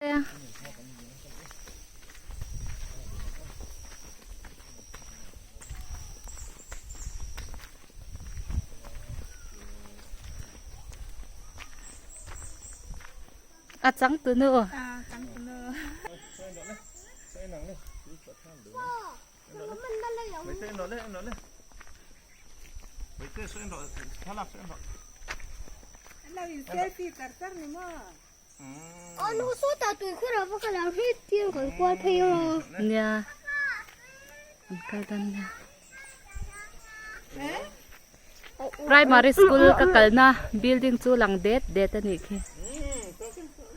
A changtunu. Nia an kal dan nia primary school ka kalna building chu lang det det a nih khi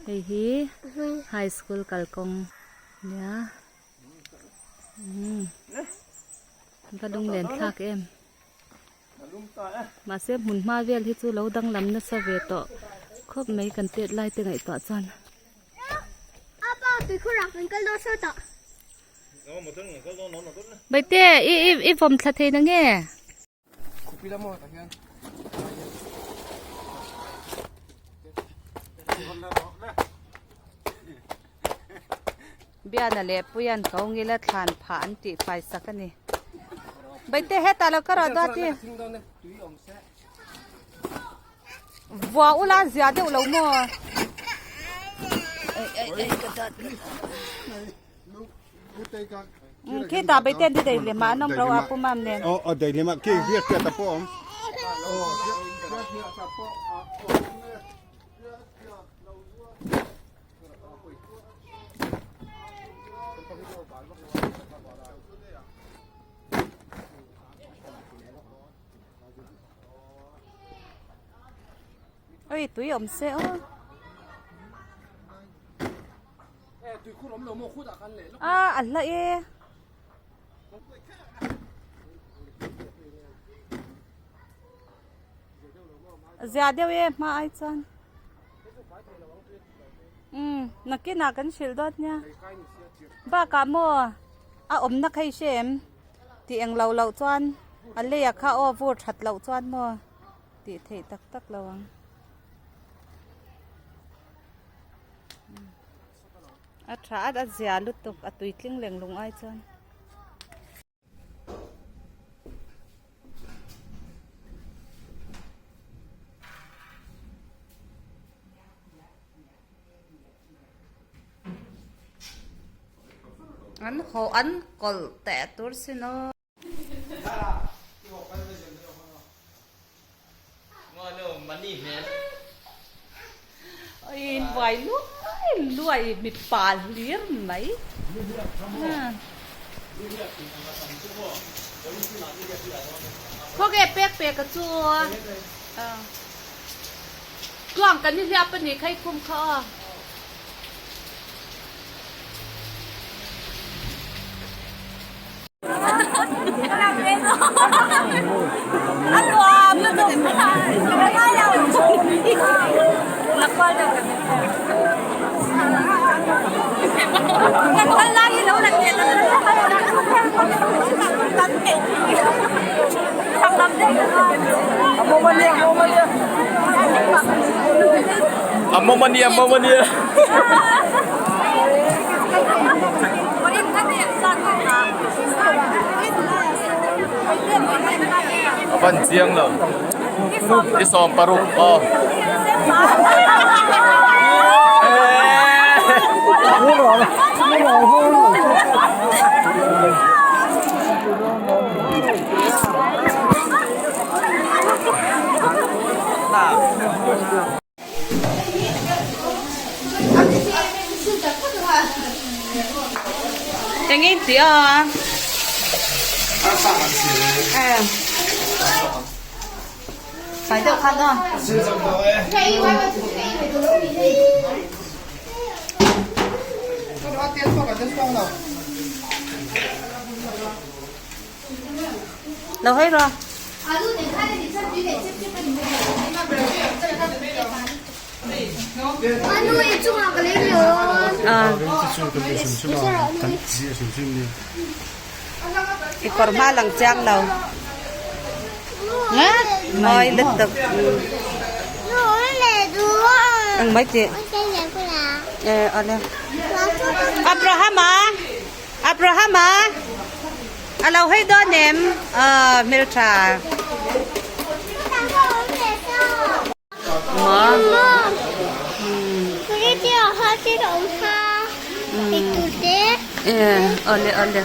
hei hi high school kalkawng nia umm va lunglen thlak em. Mahse hmun hma vel hi chu lo danglam nasa ve tawh khawp mai kan tet lai te ngaihtuah chuan. Baite i i i vawm thla thei na nge? Biana leh Puia'n ko ngila thlan phah an tih fai sak a ni. Baite hetah lo ka rawh dawn a ti. Vua ula zia deuh lo maw? Ei ei ei ka dat. Khi ta baite an ti dei lem a an awm ro a pu mam nen. Aw aw dei lem a khi hiat hiat a pawh a awm. Oi tui awm se aw. A a hla e. Zia deuh e hma ai chuan. Umm nakinah kan hrilh dawt nia. Bakah maw a awmna kha i hre em? Tih eng lo loh chuan a leiah kha aw vur that loh chuan maw tih theih tak tak lo ang. A tha a a zia lutuk a tuitling leng lung ai chuan. An haw an kawlh teh tur sin aw. Oi buai luai luai mipa hlir mai. Khawnge pek pek a chu tluang kan i hliap a nih kha i khum kha aw. Amomania amomania. A van chiang lo. I 16 aw. Eng in tih a? Fai deuh khan aw. Lo hawi rawh. I kawr hma lang chiang lo. Mawi lutuk. Ang mai tih. E ale. Abrahama Abrahama a lo hei dawn em aw hmeltha. E ale ale.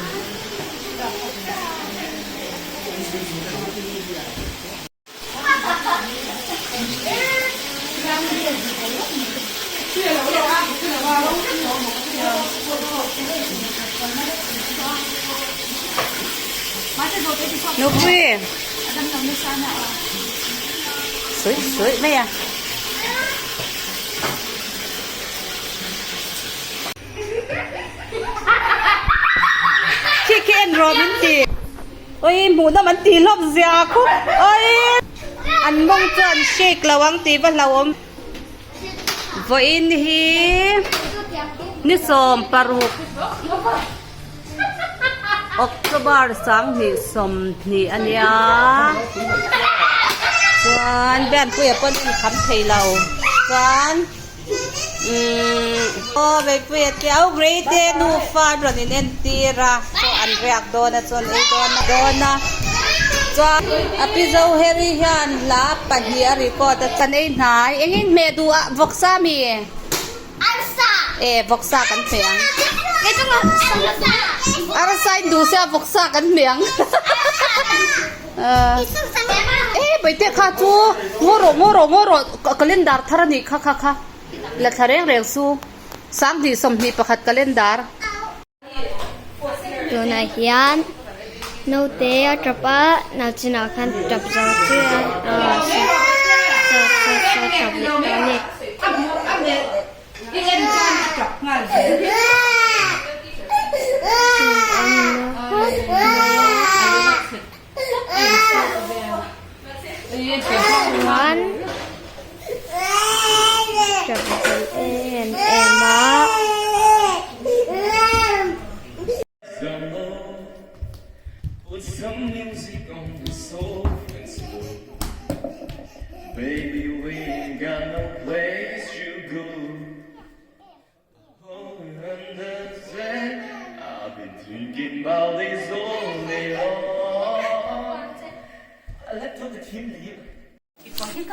Nupui Sui sui mai a. Khi khi en rawh min ti. Oi hmuh nawm an tih hlawp zia khup. Oi an mawng chu an shake lo ang tih va hlauhawm. Vawiin hi ni 16 October 2020 a nia. Chuan Bianpuia pawn en kham thei lo. Chuan Umm aw Veipuia te au grey te nufa an rawn in entir a chaw an riak dawn a chuan ei dawn a dawn a chuan a pi Zoheri hian hla pahnih a record a kan ei hnai eng in hmeh duh a vawksa mi Arsa e vawksa kan hmeh ang arsa in duh sia vawksa kan hmeh ang E Baite kha chu ngaw rawh ngaw rawh ngaw rawh calendar thar a nih kha kha kha la thla reng reng su 2021 calendar. Tunah hian naute a tap a nauchinah khan tap zo chiah a sa sa sa sa tap leh ta a ni. Chuan tap zo em em a.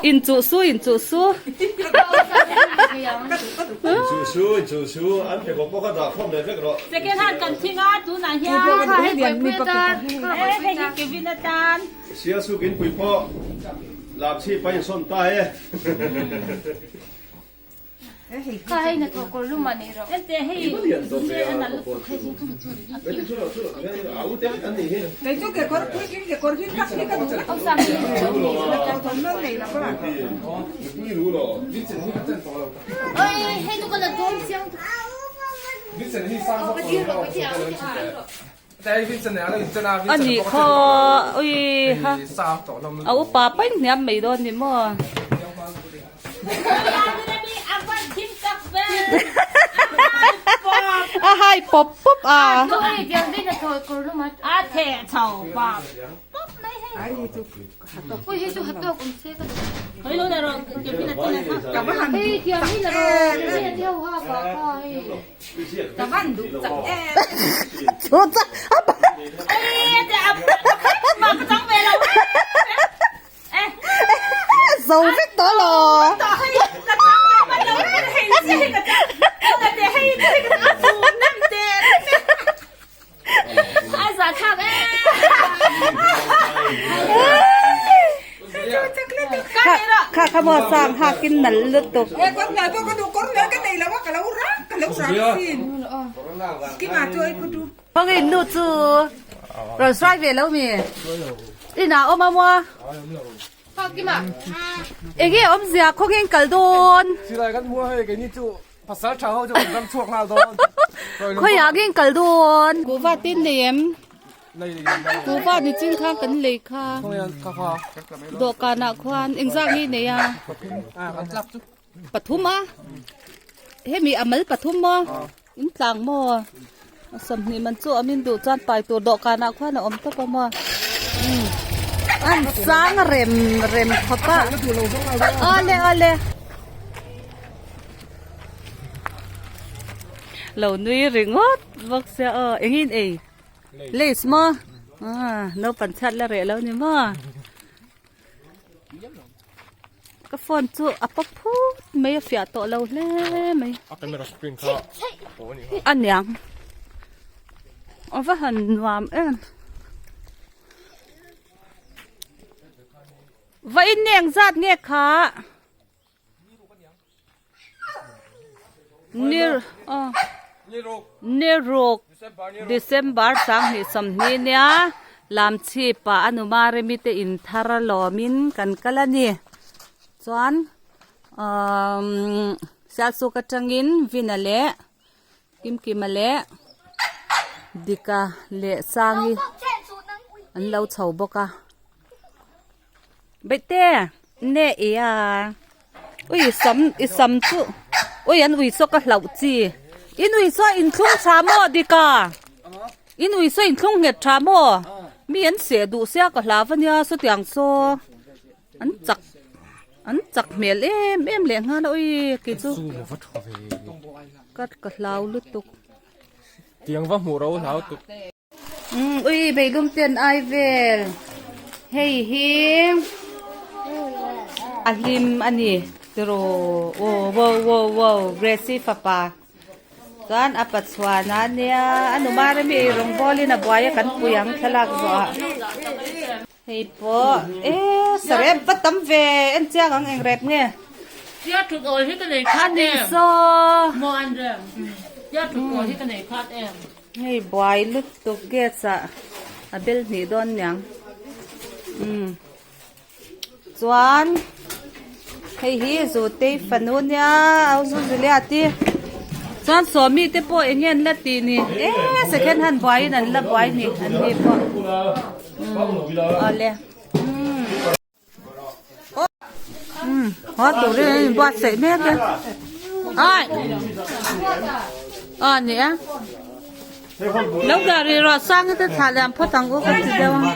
In chuh su in chuh su. Chuh su in chuh su an pe bawk bawk a dah khawm leh vek rawh. Second hand kan thing a tunah hian hei hi Kevin atan. Sia suk in pui pawh lam chhi pahin sawn ta e. A nih khaw ui ha a upa paih hniam mai dawn ni maw. A hai pawp pawp a. Zo vek tawh lo. Kha kha maw sang hakin nal lutuk. Khawngaih nu chu rawn hruai ve lo mi? Inah awm a maw? Enge awmzia khawngaih kal dawn? Silai kan hmu a hei keini chu pasal tha ho chu kan ram chhuak nghal dawn. Khawiah nge kal dawn? Kuhva tin nei em? Kuhva ni chin kha kan lei kha. Dawhkanah khuan engzah nge nei a? Pathum a? Hemi a mal pathum maw? In tlang maw? A sawmhnih man chu awm in duh chuan pai tur dawhkanah khuan a awm tawp a maw? An chang rem rem khawp a. Awle awle. Lo nui ringawt bawk sia aw engin ei lace maw ah naupang chhiat la reh lo ni maw ka phone chu a pawp phut mai a fiah tawh lo hle mai a camera screen kha a niang a va han nuam em. Va in eng zat nge kha Ni ruk December 20 sawmhnih nia Lamchhip ah a numa remi te in thar lawmin kan kal a ni. Chuan umm Sialsuk atangin Vina leh Kimkima leh Dika leh Sangi an lo chho bawk a. Bete nge i a ui sam i sam chu ui an ui saw ka hlauh chi in ui saw in thlung tha maw Dika in ui saw in thlung nghet tha maw mi an seh duh sia ka hlau ania sawtiang saw an chak an chak hmel em em leh nghal a ui kei chu ka ka hlau lutuk. Tiang va hmuh ro hlau tuk. Umm ui beidum ten ai vel hei hi a hlim a ni tiraw aw wow wow wow Gracy fapa chuan a pachhuan a nia a numa remi rawngbawl in a buai a kan pui ang thlalak zawh ah hei pawh e sarep va tam ve en chiang ang eng rep nge a ni saw Hei buai lutuk gas ah a bel hnih dawn niang umm chuan hei hi zutei fanu nia au zu zulia te chuan sawmi te pawh eng nge an la tih ni e second hand buaiin an la buai ni an ni pawh umm awle umm. Haw turin an inbuatsaih mek a ai aw ni a lo dah rih rawh sang te thlah liam phawt ang u ka ti deuh a.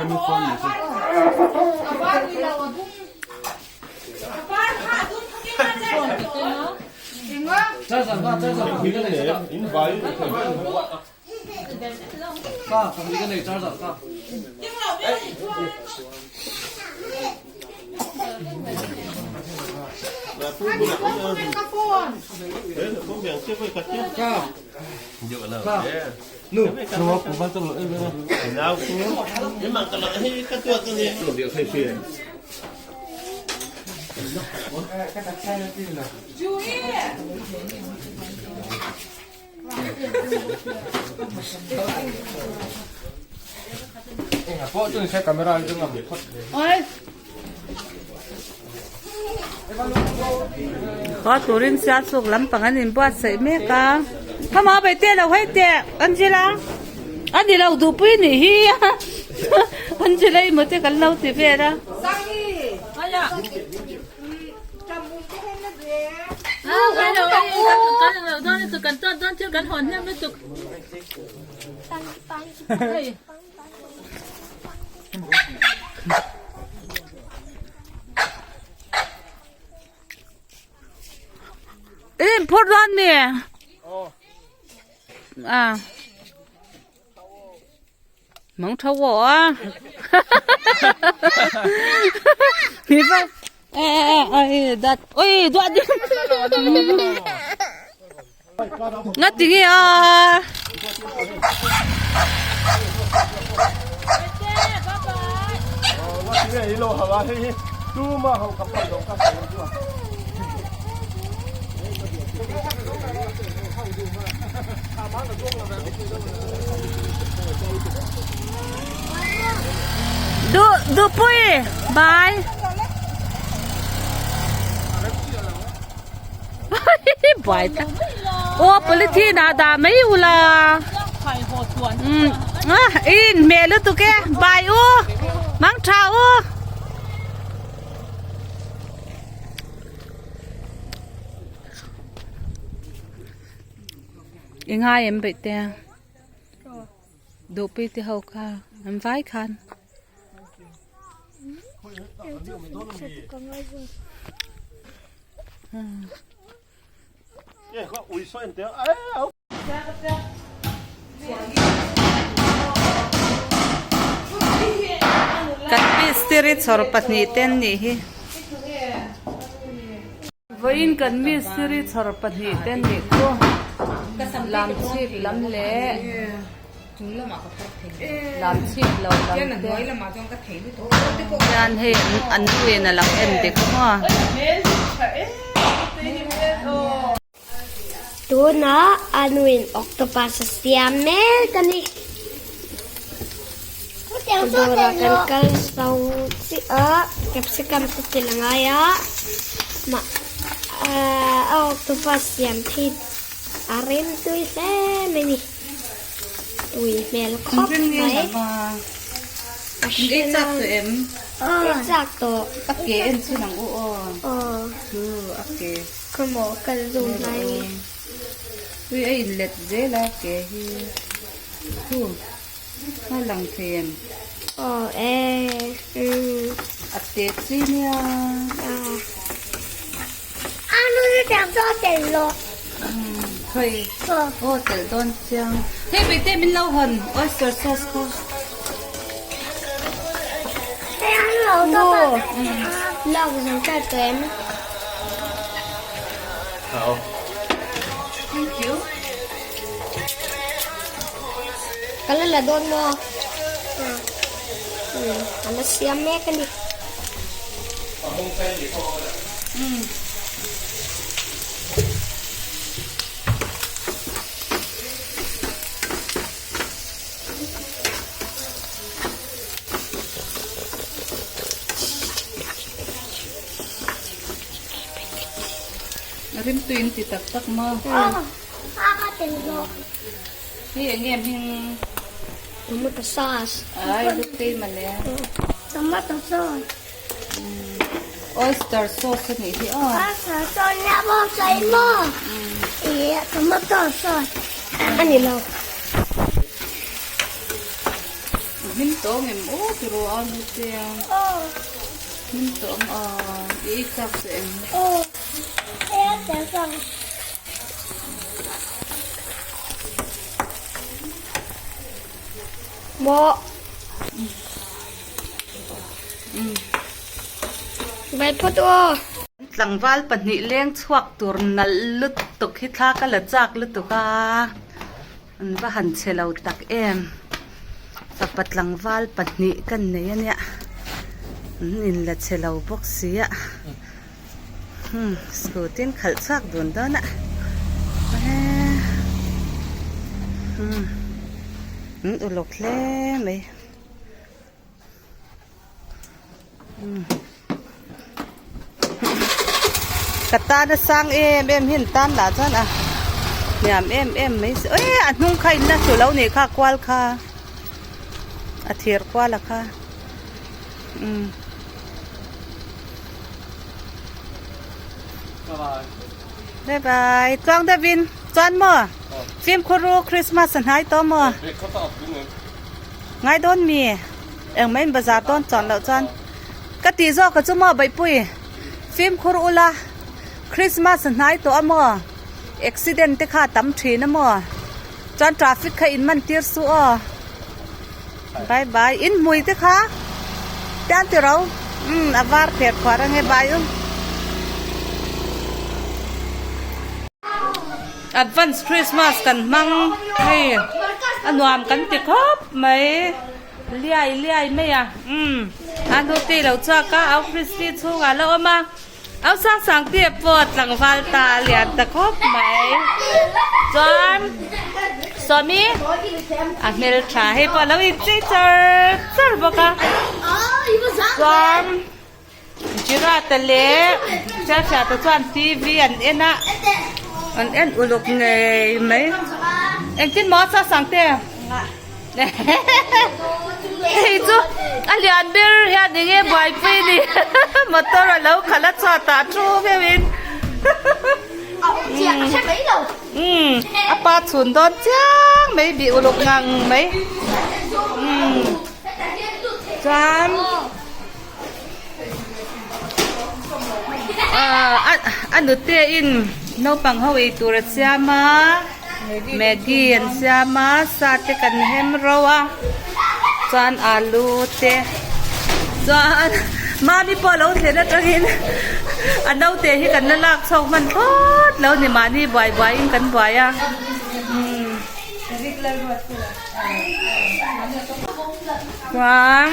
Haw turin sialchuk lampang an inbuatsaih mek a khama bei te lo hei teh Angela a ni lo duhpui nih hi Angela i mawte kan lo ti vel a. In phur dawn mi à Mong thâu wo á. Thì vậy. Ê ê ê đặt. Ôi đoạn đi. Ngắt tiếng nghe à. Du Dupui bye buai tak aw polythene ah dah mai ula um in hmeh lutuk e bai u mang tha u. I ngai em beih te duhpui te ho kha an vai khan. Mistiri chhawr pahnihte an nih hi. Vawiin kan mistiri chhawr pahnihte an nih chu lam chhip lam leh lam chhip lo lam te hian hei an nuin a lo en dik maw. Tunah a nuin octopus a siam mek a ni. Dawrah kan kal zo chiah a, capsicum te tel a ngai a, mah a octopus siam phei a rem tui hle mai a ni. Tui hmel khawp mai. A hring a. Ei chak tawh. A ke en chhun ang u aw. Aw. Chu a ke. Khawmaw kal zoom hnai nge. Tui a in let zel a ke hi chu a lang thei em. Aw e umm. A te chi nia. A nu chu tiang chu a tel lo. Khawi aw telh dawn chiang. Hei Beite min lo hawn oyster sauce kha. Thank you. Ka la la dawn maw? A la siam mek a ni. Rimtui in ti tak tak maw? Hei eng nge hming? Tomato sauce. Ai lutei male. Tomato sauce. Oyster sauce a nih hi aw. Oyster sauce nia maw sawi maw? Ih tomato sauce a ni lo. Hnim tawng em aw ti rawh a nute a. Aw. Hnim tawng a i ei chak che em? Aw. Oyster sauce. Maw. Vai phawt aw. Tlangval pahnih leng chhuak tur nalh lutuk hi thla ka la chak lutuk a, an va han che lo tak em. Fapa tlangval pahnih kan nei a nia, an in la che lo bawk si a, hmm scooty in khalh chhuak dun dawn a, hmm an uluk hle mai. Ka tan a sang em em hi an tan lah chuan a hniam em em mai si e a hnung kha in la hlu lo nih kha kual kha a thir kual a kha umm. Bye bye tluang deuh in chuan maw fimkhur ru Christmas a hnai tawh maw. Ngai dawn mi? Engmah in bazar dawn chuan loh chuan ka tih zawk a chu maw Baihpui? Fimkhur ula Christmas a hnai tawh a maw? Accident te kha a tam thin a maw? Chuan traffic kha in man tir suh aw. Bye bye in hmui te kha tian ti ro umm a var pher phuar ange bye u. Advance Christmas kan hmang hei a nuam kan ti khawp mai liai liai mai a umm a hnuti lo chhuak a au Christy chhungah la awm a au sang sang te pawh tlangval ta a lian ta khawp mai chuan Sawmi a hmeltha hei pawh a lo inchei char char bawk a chuan. Girata leh Churchata chuan TV an en a, an en uluk ngei mai. Engtin maw cha Sangte? Hei chu a lian ber hian eng nge buaipui ni motor a lo khalh a chhuatah thu meuhin umm a pa chhun dawn chiang mai bih uluk ngang mai umm chuan. A nute in naupang ho ei tur a siam a maggie an siam a sa te kan hem ro a chuan alu te. Chuan Mami pawh lo thlen atangin a naute hi kan la lak chhuak hman phawt lo ni mahni buai buaiin kan buai a. Umm. Chuan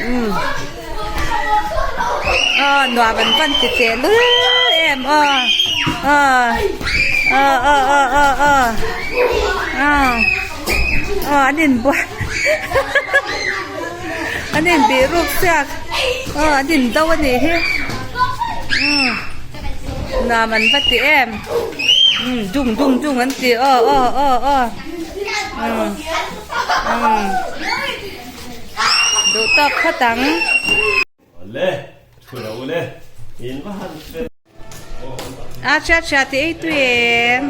umm aw nuam an pan ti teh lul em aw aw aw aw aw aw aw aw aw an inbuai an inbih ruk siak aw an indo a nih hi umm nuam an va ti em umm dung dung dung an ti aw aw aw aw umm umm duh tawk phawt ang. A hria hria tih ei tui em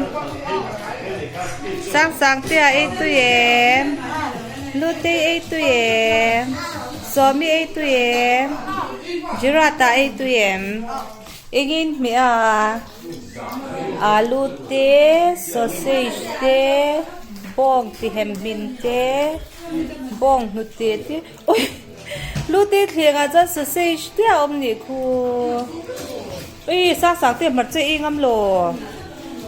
sang sang te ah ei tui em Lutei ei tui em Sawmi ei tui em Jirat ah ei tui em engin hmeh a alu te sausage te bawng ti hem hmin te bawng hnute te ui. Lute thleng ah chuan sausage te a awm nih khu ui sang sang te hmarcha ei ngam lo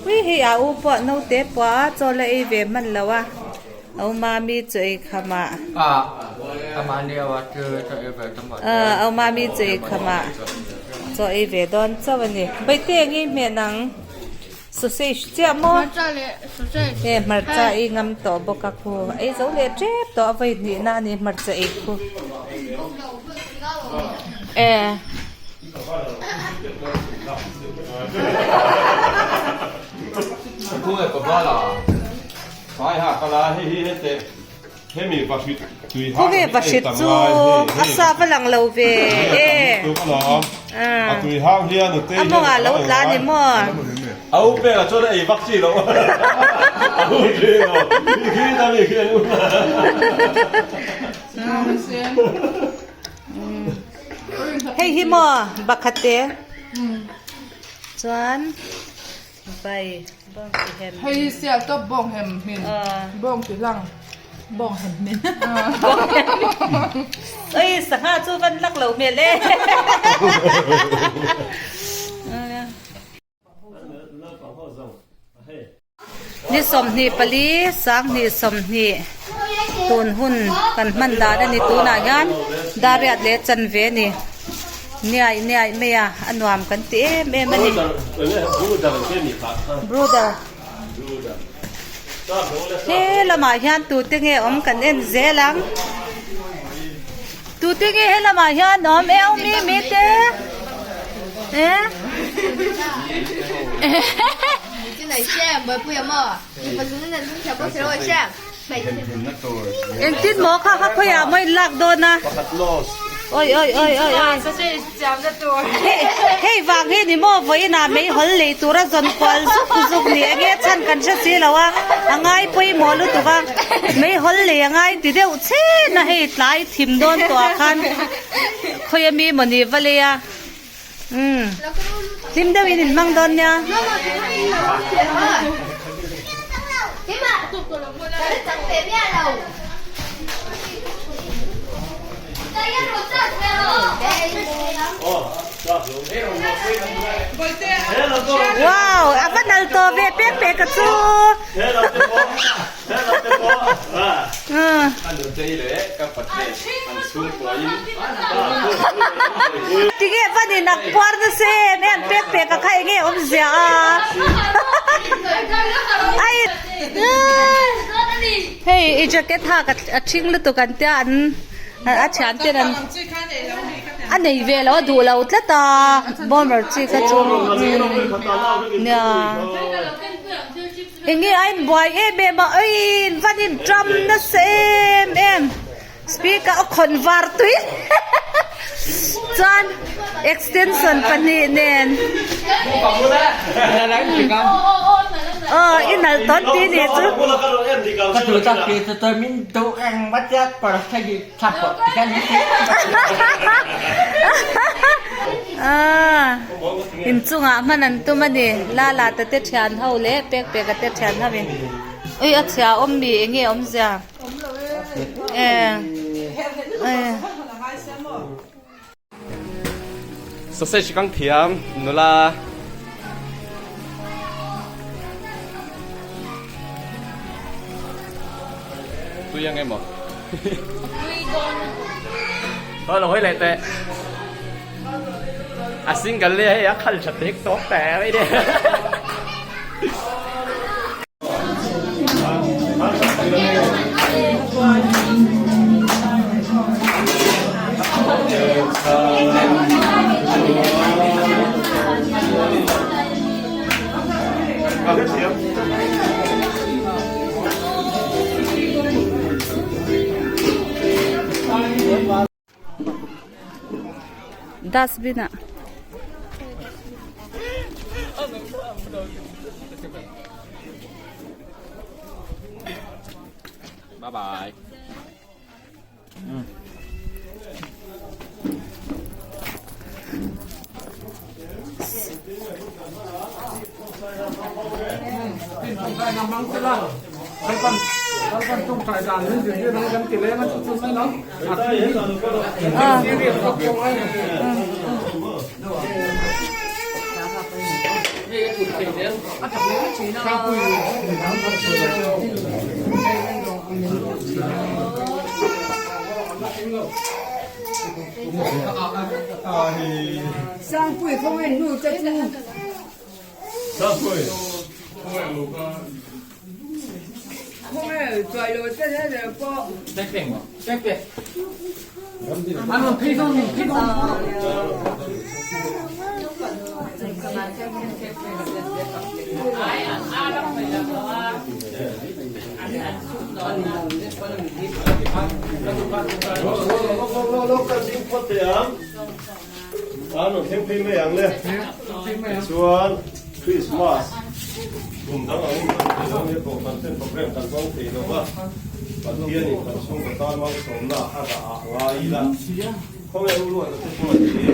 ui hei a u pawh naute pawh a chaw la ei ve hman lo a au mami chu ei kham ah au mami chu ei kham ah chaw ei ve dawn chauh a ni baite eng i hmeh nang. Sausage chiah maw? He hmarcha ei ngam tawh bawk a khu. Ei zo leh tep tawh a vawi hnih na a ni hmarcha ei khu. E. Khawnge vahrit chu a sa va lang lo ve e. A mawngah lo tla ni maw? Hei hi maw bakhate chuan. Bai bawng ti hem. Hei hi sial tawp bawng hem hmin. Bawng ti hlang. Bawng hem hmin. Bawng hem hmin. Oi sangha chu van lak lo hmel e. Ni 24 sanghnih 20 tun hun kan hman dan a ni tunah hian dariat leh chanve a ni. Niaih niaih mai a, a nuam kan ti em em a ni. Brother. He lamah hian tute nge awm kan en zel ang. Tute nge he lamah hian awm e awm mi mi te. Eh. Engtin maw kha kha khawiah maw in lak dawn a? Oi oi oi oi oi. Hei vang hi ni maw vawiinah meihawl lei tura zawn kual zuk zuk ni enge chhan kan hre si lo a, a ngai pawimawh lutuk a, meihawl lei a ngai ti deuh chen a hei tlai thim dawn tawh ah khan khawi ami maw ni va lei a. Umm hlim deuhin in hmang dawn nia. Wow a va nal tawh ve pek pek a chu. Tinge van in ak puar nasa em em pek pek a kha enge awmzia a ai hei i jacket hak a thing lutuk an tia an a thian ten an a nei ve lo a duh lo tlat a bomber chi kha chu nia. Enge a inbuai em em a oi in van in tram nasa em em speaker a khawn var tui chuan extension pahnih nen aw i nalh tawn ti nih chu. Inchungah hman an tum a ni lala ta te thian ho leh pek pek a te thian ho in ui a chhia awm mi eng nge awmzia e. Sausage kang thiam nula. Tui ang em aw? Thôi là hơi lẹ tệ. A single le hei a khal tha tek tawk teh mai de. Dustbin ah. Bye bye. Chuan Christmas kum dang angin kan thei lo nia kohhran ten program kan hmang thei lo va, Pathianin kan chhungkaw tan malsawmna a rah ah ngai ila, khawnge u ruata te pawh hi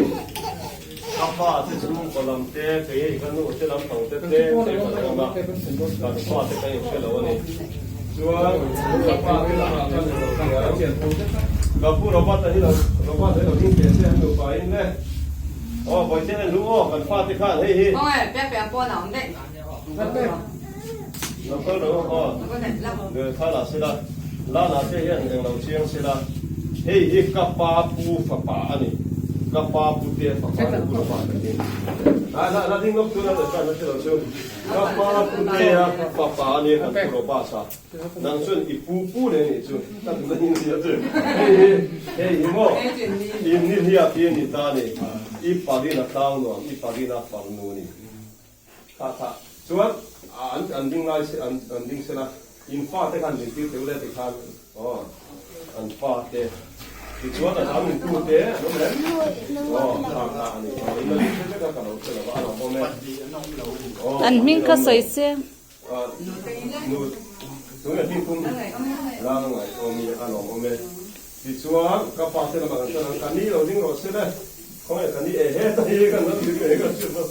ka pa te chhungkaw lam te, kei hei ka nu te lampang te tlem te kan awm a, kan fa te kan inhre lo a ni. Chuan ka pa te lamah khan ni lo thiam, ka pu Robert-a hi lo Robert-a hi lo ding teh se an nupa in le. Aw Bawihte en lu aw kan fate khan hei hi. Lo kal lo aw Lehkha lah sela Lana te hian eng lo chiang sela hei hi ka pa pu fapa a ni ka pa pu te fapa ni pu fapa ka ni la la la ding lawk chu la lehkha na hre lo chu ka pa pu te a fapa a ni kan pu Robasa nang chuan i pu pu leh nih chu ka ti na in sia chu hei hi hei hi maw in ni hliah pi a ni ta ni i parina tlang nuam i parina farnu ni. Kha kha chuan an an ding lai se an an ding sela in fa te khan min tir teu le ti khan aw an fa te ti chuan a dang in tu te an awm em aw kha kha ani aw in la ding se vek a ka lo hre lo va a lo awm e aw An hming kha sawi se. Nu tunge hming pum la ngai awm i a lawm awm e tichuan ka pa te lamah kan chuan ang ka ni lo ding rawh se le khawnge ka ni e he ta hi kan lo ding e ka hriat lo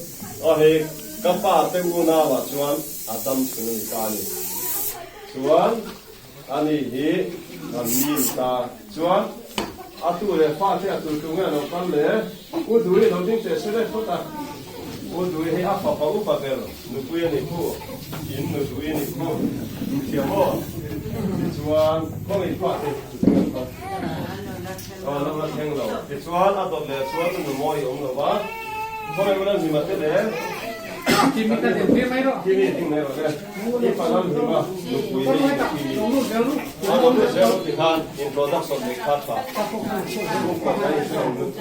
aw hei ka pa te unau ah chuan a dam chhun a ni ta a ni chuan ani hi a mi ni ta chuan a tu leh fa te a tu tu nge a lo kal le u dui lo ding teh se le phawt a u dui hei a fapa upa ber nupui a ni khu in nu dui a ni khu inthiam aw tichuan khawngaih fa te chu thleng an kal aw lam la thleng lo tichuan a dawt leh chuan nu mawi awm lo va khawngaih ula zima te le Kimi ding mai rawh le i palam hima nupui hei kimi a lo lu zel ti khan introduction nei kha tha chhungkaw kan inhre lo lut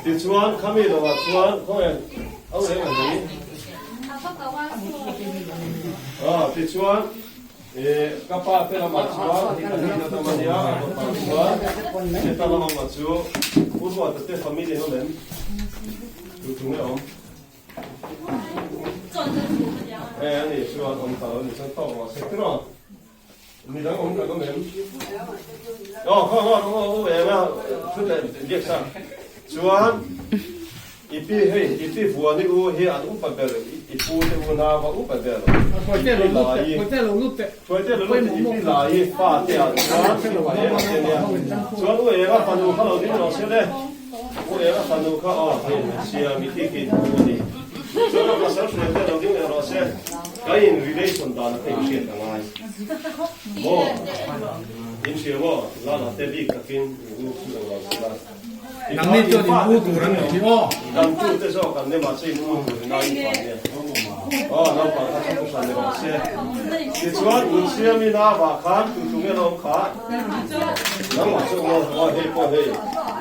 Tichuan khami lovah chuan khawnge au reng a ni. Tichuan ka pa te lamah chuan hei kan rinna tam a nia a kawtah chuan heta lamah chu U Ruata te family an awm em? Tu tu nge awm? E ani chuan awm ta lo ni chuan tawk rawh se tiraw. Mi dang awm kan awm em? Aw, khaw khaw khaw u eng a thu leh biak sa. Chuan i pi hei i pi vuani u hi an upa ber. i pu te unau a upa ber i pi lai Hruaite lo lut i pi lai fa te ah chuan u Enga te nia. Chuan u Enga fanu kha lo ding rawh se le. U Enga fanu kha aw hei sia mi khi khi pu a ni. Chuan a pasal hruaite lo ding leh rawh se. Ka in relation dan a kha in hriat a ngai maw? In hria maw? Lala te bik takin i u chu eng lo se la. Nangni chuan in u tur an ni khi aw. Kan tu te zawk an ni mahse in u tur in a in pa nia. Aw naupang kha chu thuhran ni rawh se. Tichuan Nunsiami nau ah khan tu tu nge lawm kha? Nangmah chu aw aw hei pawh hei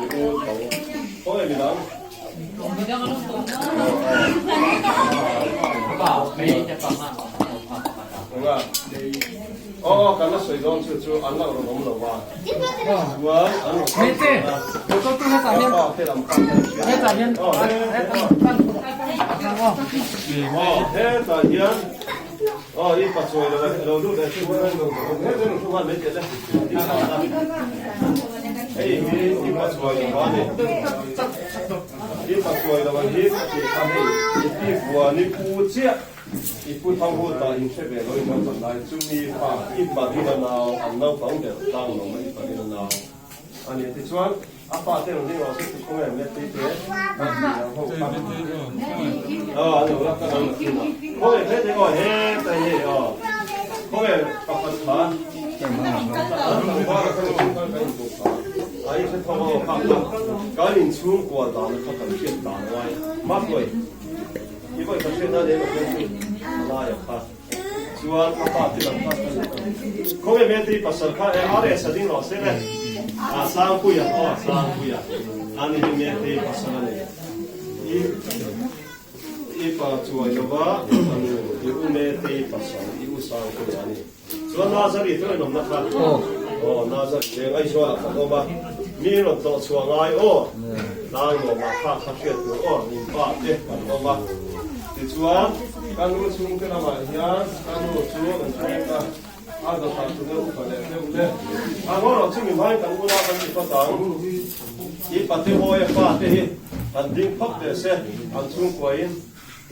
i u tho. Khawnge midang? Enga? Aw aw kan la sawi dawn chu chu an lo rawn awm lo va. Chuan an rawn kal dawn a. Ka pa te lam kha kan hria. Aw aw hetah hian aw i pachuai lo lo lut leh chu he thu han mai teh le. Hei hi i pachuai lo a ni. I pachuai lo hi ka tih kha hei i pi vuan i pu chiah. I pu thang hu ta in hre ve lo in kan lai chu mi fa i parin a nau an naupang ber tlang lo mai i parin a nau a ni tichuan a fa te rawn ding rawh se tu khaw nge met tei te a ti ang ho kha aw an lo la ka lo la thin a khaw nge he te aw he ta hi aw khaw nge pakhat kha an tlangval a kan in kan in tuk kha a in hre tho aw kha kha kan in chhungkua dan kha kan hriat dan ngai mahluai I vawi khat hriatna leh emaw hian chu a lai a kha chuan a pa te lam kha ka ni ta. Khawnge Metri pasal kha e RS a ding rawh se le. A Sangpuia aw Sangpuia a ni hi Metri pasal a ni. I i pa chuai lova i fanu i u Metri pasal i u Sangpuia a ni. Chuan Nazari chu a inawmna kha aw Nazari leng Aizawl ah kan awm a, mi rawn tlawh chhuah ngai aw tlang nuamah kha kha hriat tur aw min pa te kan awm a. Tichuan ka nu chhungte lamah hian ka nu chu an thleng a, a dawtah chu deuh upa leh deuh le. A ngaw chu mi hmain kan ula kan ti phawt ang, i pate awia fa te hi han ding phawt teh se an chhungkuain.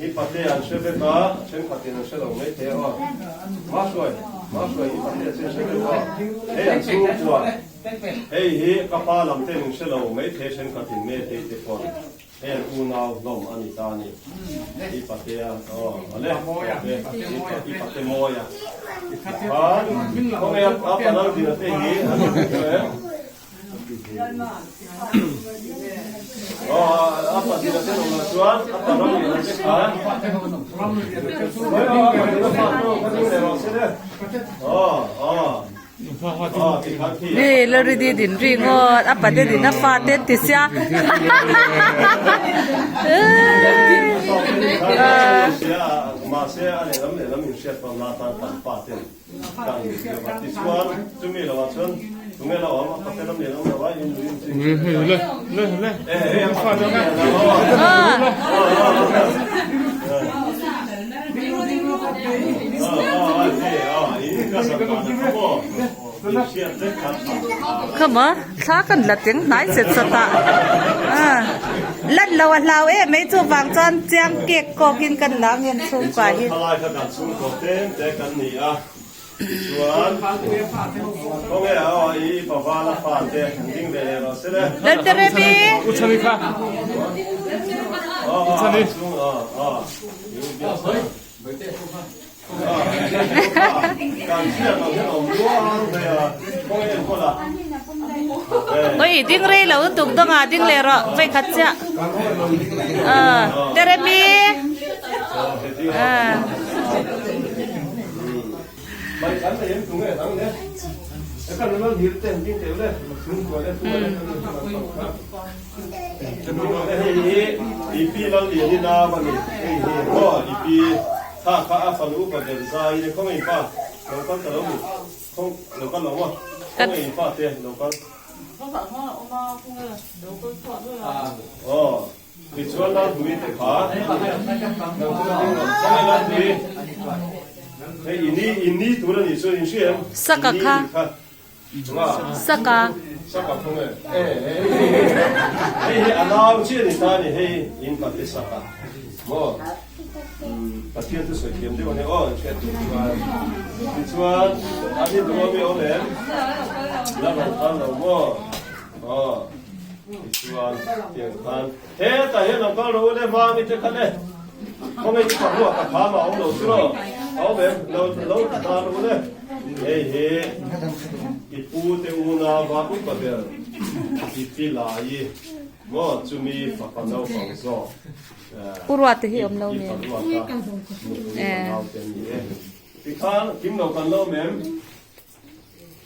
I pate an hre vek a, thenkhatin an hre lo mai thei aw. Mahruai, Mahruai i pate chu an hre vek aw. Hei an chhungkua, hei hi ka pa lam ten in hre lo mai thei thenkhatin me tei te pawn hei an unau hlawm a ni ta a ni. I pate a, aw ale, i pate mawi a. Khan, khawnge a panal dina te hi an hre em? Hei Lalridi din ri ngawt a pate din a fate an ti sia Khama thla kan la teng hnai set sat a lan lo a hlau em mai chuvang chuan chiang kek kawk in kan la ang em chhungkua hi. Lalteremi. Oi ding rei lo tuk dawng ah ding leh rawh vei khat chiah Teremi. Saka kha. Saka. Saka thung e. Hei hi a nau chiah ni ta ni hei in pate saka. Maw? Pathian chu sawi thiam deuh a ni aw hriat tur chuan. Tichuan a ni duh ami awm em? La rawn kal lo maw? Aw. Tichuan tiang khan hetah hian lo kal rawh u le hmami te kha le. Khawngaih chu ka hmuh a ka kham a awm lo chu rawh. A awm em? Lo lo ta rawh u le. Hei hi i pu te unau a upa ber i pi lai i maw chumi fapa naupang zawk Pu Ruata hi awm lo i pa Ruata nupui fanau te an ni e. Tikhan kim lo kan lo awm em?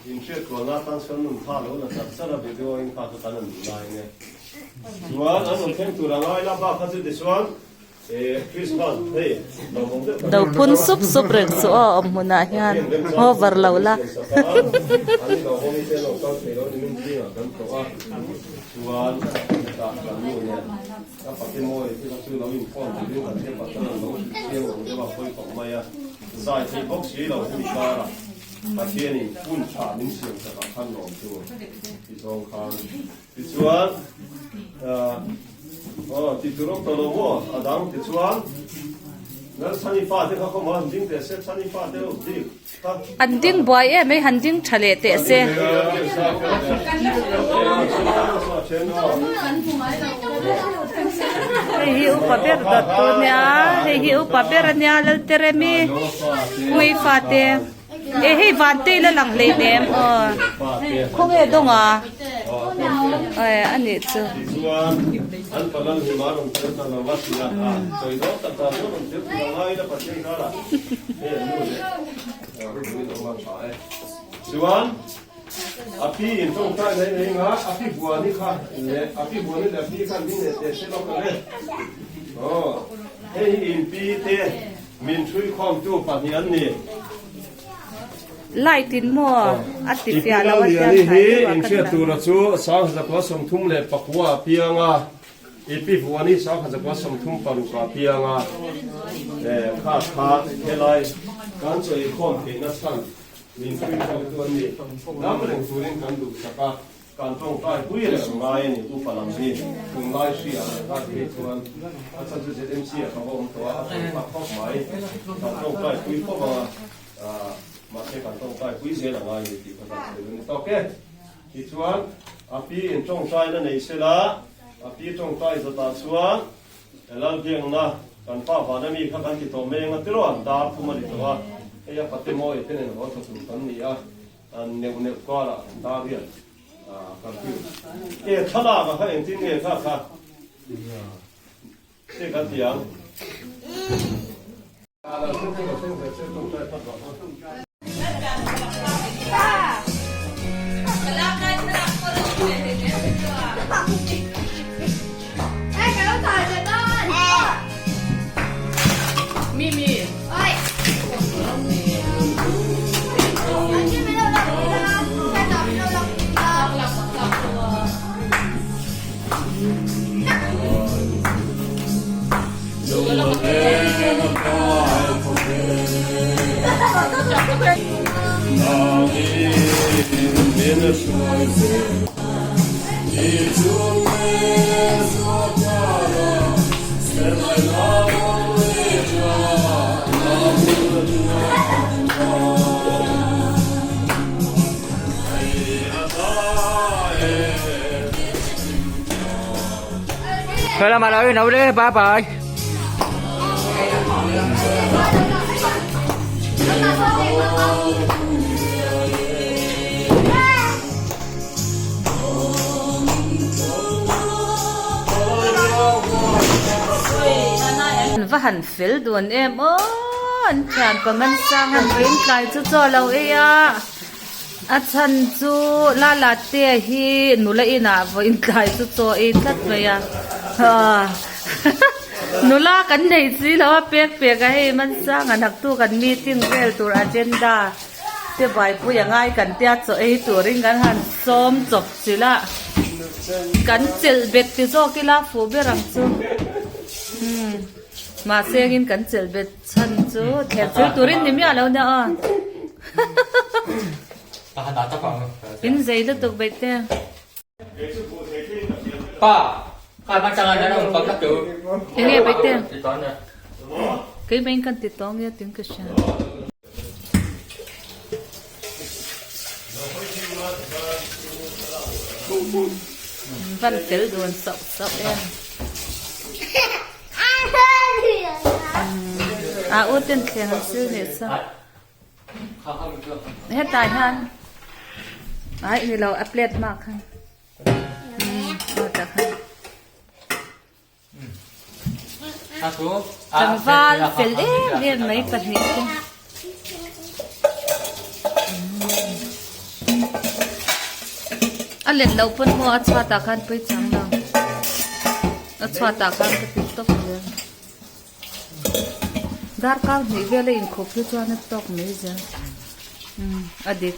In hriat kualna atan chuan nun kha lo la char char a video in kha chu kan an duh lai nge. Chuan an rawn thleng tur a ngai la bak kha chu tichuan Christmas hei lo awm deuh Do phun sup sup reng chu aw awm hmunah hian over lo la. An lo awm i te lo kal thei lo ni min zingah kan tlawh a chuan hetah kan nu nen ka pate mawi te kha chu lo inkhawm turin kan hre pasal an lo hrilh chiang ang deuh a pawi khawp mai a zai thei bawk si lo hemi karah Pathianin hun tha min siam chakah khan lawm tur ti zawng khan tichuan aw ti tur awm tawh lo maw a dang tichuan Lalchhani fate kha khawm a han ding teh se Chhani fate ho dik kha An ding buai em ei han ding tha leh teh se. Hei hi upa ber dawt tu ania hei hi upa ber ania Lalteremi. Khawnge fate e hei van te ila lang hlei nem aw khawnge dawng a e a nih chu. Min hrui khawmtu pahnih an ni. Light in maw a ti fiah lo a Ipilal Liani hi inhriat tura chu 1939 a piang a, Ipivuani 1936 a piang a, kha kha helai kan chaw inkhawm theihna chhan min hrui khawmtu an ni. Dam reng turin kan duhsak a. Kan tawngtai pui reng ang ngai a ni upa lam hi tunlai hria leh kha ti hi chuan a chhan chu ZMC ah ka va awm tawh a a tawng phak khawp mai kan tawngtai pui khawp ang a mahse kan tawngtai pui zel a ngai a ni tih kha kan sawi dawn a ni tawk e tichuan a pi in tawngtaina nei sela a pi tawngtai zawtah chuan Lalbiakna kan pa vana mi kha kan ti tawh mai anga tiraw an dar thum a ni tawh a hei a pate mawi te nen haw tha tur kan ni a. An neuh neuh karah dar hian curfew e thlalak a kha engtin nge kha kha che kan ti ang. Thôi là mà nói nấu đi, bye bye. An va han fel dun em aw an thian pa man sang han vawiin tlai chu chaw lo ei a a chhan chu lala te hi nula inah vawiin tlai chu chaw ei tlat mai a nula kan nei si lo a pek pek a hei man sang an haktu kan meeting vel tur agenda. Te buaipui a ngai kan tia chaw ei turin kan han sawm chawp chilh a, kan chelh bet ti zawk ila fuh ber ang chu umm mahse engin kan chelh bet chhan chu thler chil turin ni miah lo nia aw. In zei lutuk beih te. Enge beih te. Keimah in kan ti tawng nge tin ka hria. Van fel dun sauh sauh em. A u ten thleng an sil nih chu. Hetah hian ai ni lo a plate hma khan. Aw tah khan. Tlangval fel em em mai pahnih te. A let loh pawn maw a chhuat ah khan pawi chang lo. A chhuat ah khan ka ti tawp zel. Darkar hnih vel a inkhup hi chuan a tawk mai zel. Umm a dik.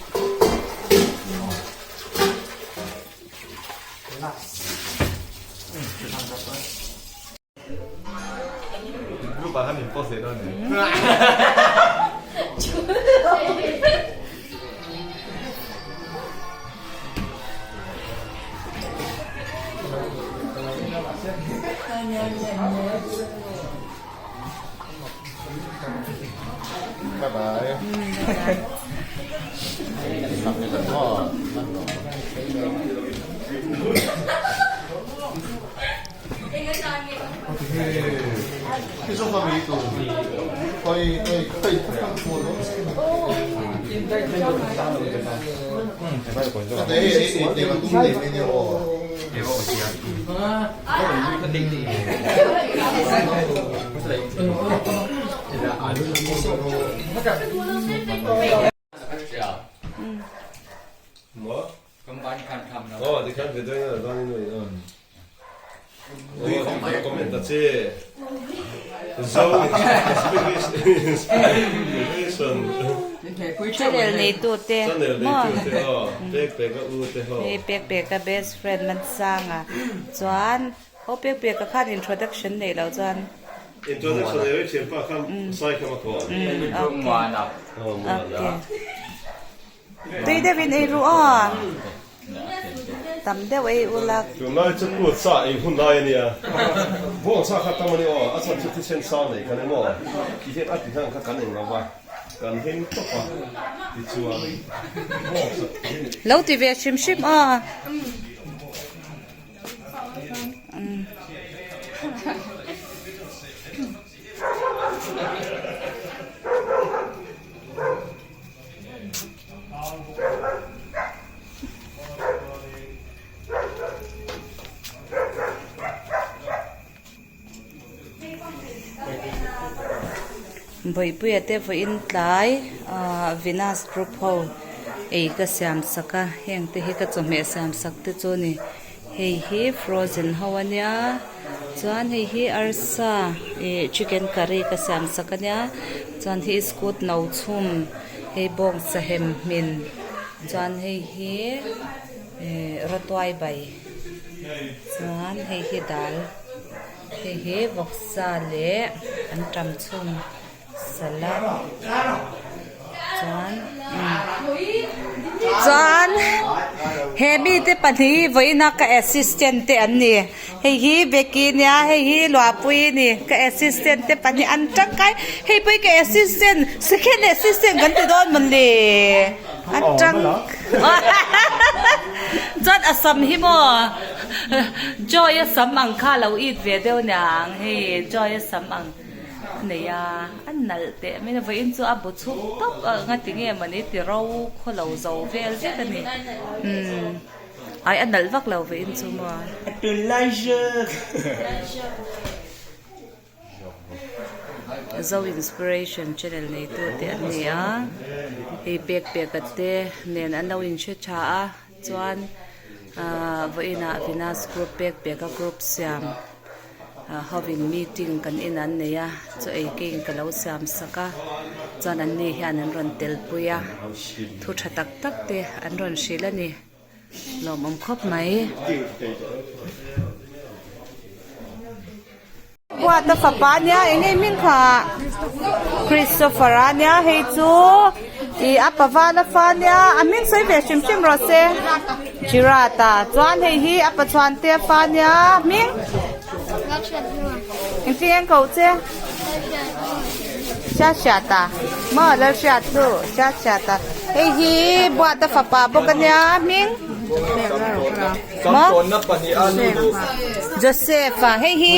Channel neitu te maw hei pek pek a best friend Mansanga chuan ho pek pek a khan introduction neih loh chuan okay tui deuh in ei ru aw tam deuh ei ula. Tunlai chu kut sa ei hun lai a nia, bawng sa kha tam a ni aw, a chhan chu thisen sang nei khan emaw ti hian a ti hlang kha kan eng lo va, kan hlim tawp a tichuan bawng sa hi. Lo ti ve hrim hrim aw. Bawihpuia te vawiin tlai ahh Venus group ho ei ka siam sak a heng te hi ka chawhmeh siam sak te chu a ni hei hi frozen ho a nia chuan hei hi arsa ih chicken curry ka siam sak a nia chuan hi iskut no chhum hei bawng sahem hmin chuan hei hi ih rawtuai bai chuan hei hi dal hei hi vawksa leh antam chhum salad chuan chuan he mite pahnih hi vawiina ka assistant te an ni hei hi Becky nia hei hi Luahpui a ni ka assistant te pahnih an tangkai hei pawh hi ka assistant second assistant kan ti dawn mawni a tang chuan a sam hi maw Joy a sam ang kha a lo it ve deuh aniang hei Joy a sam ang. A nei a, a nalh teh mai a, vawiin chu a bu chhuk tawp a nga tinge mawni ti ro khaw lo zo vel vek a ni umm ai a nalh vak lo vawiin chu maw. Zo inspiration channel neitu te an ni a, hei pek pek a te nen an lo inhre tha a chuan ahh vawiinah Venus group pek pek a group siam. Hovin meeting kan in an nei a chaw ei ke in ka lo siam sak a chuan an ni hian an rawn tel pui a thu tha tak tak te an rawn hrilh a ni lawmawm khawp mai. Buata fapa ania eng nge hming kha Christopher a nia hei chu. I a pavala fa nia a hming sawi ve hrim hrim rawh se Chirata chuan hei hi a pachuan te a fa nia hming engtin nge an koh che Hriathriata maw Lalhriatnu Hriathriata hei hi Buata fapa bawk a nia hming maw Joseph a hei hi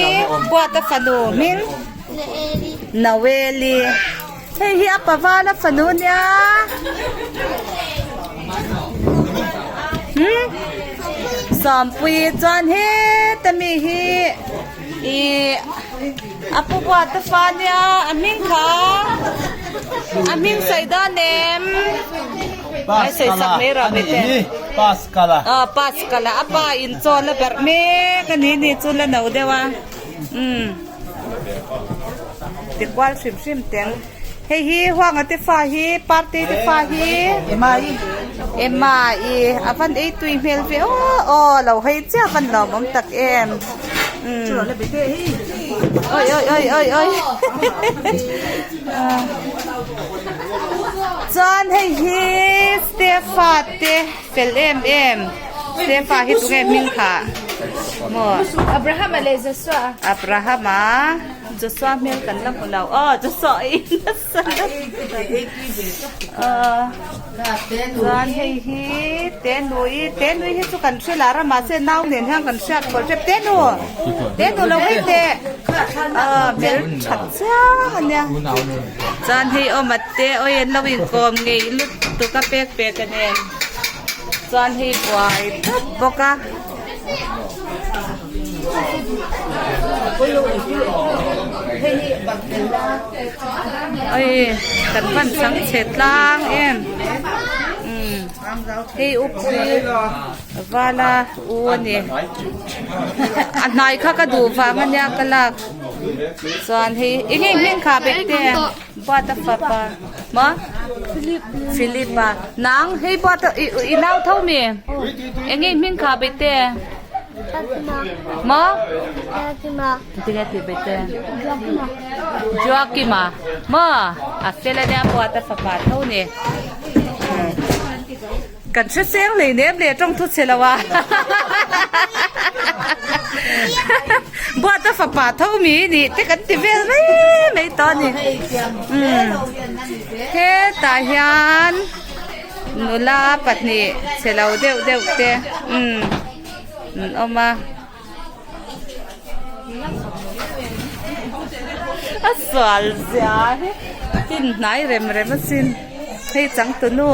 Buata fanu hming Noeli. Hei hi a pavala fanu nia. Hmm? Sawmpui chuan heta mi hi i a pu buata fa nia a hming kha a hming sawi dawn em ai sawi sak mai rawh mi te Pascal-a aw Pascal-a a pa in chaw la berh mek a ni ni chu la no deuh a umm. Ti kual hrim hrim teng. Hei hi huanga te fa hi party te fa hi Emma i Emma i a van ei tui hmel ve aw aw lo hei chiah a van lawm awm tak em umm oi oi oi oi oi chuan hei hi Stepha te fel em em Stepha hi tunge hming kha maw Abrahama leh Joshua Abrahama Joshua hmel kan la hmu lo aw Joshua a in nasa aw chuan hei hi Tenui Tenui hi chu kan hre lar a mahse nau nen hian kan hriat pawlh hrep Tenu Tenu lo hei teh aw hmel that chiang a nia chuan hei awm a te awi an lo inkawm ngei lutuk a pek pek a nen chuan hei buai tawp bawk a. Oi kan van chang chhe tlang em umm hei upui vala u a ni a hnai kha ka duh vang a nia ka lak chuan hei eng nge hming kha bek te buata fapa maw Philip a nang hei buata i nau tho mi eng nge hming kha bek te maw tinge tih bek te Joakim a maw a fel a nia buata fapa tho ni. Kan hre cheng hlei nem le tawng thu che lo a. Buata fapa tho mi nih te kan ti vel mai mai tawh a ni. Hetah hian nula pahnih che lo deuh deuh te an awm a. A sual zia hi tin hnai rem rem asin hei changtunu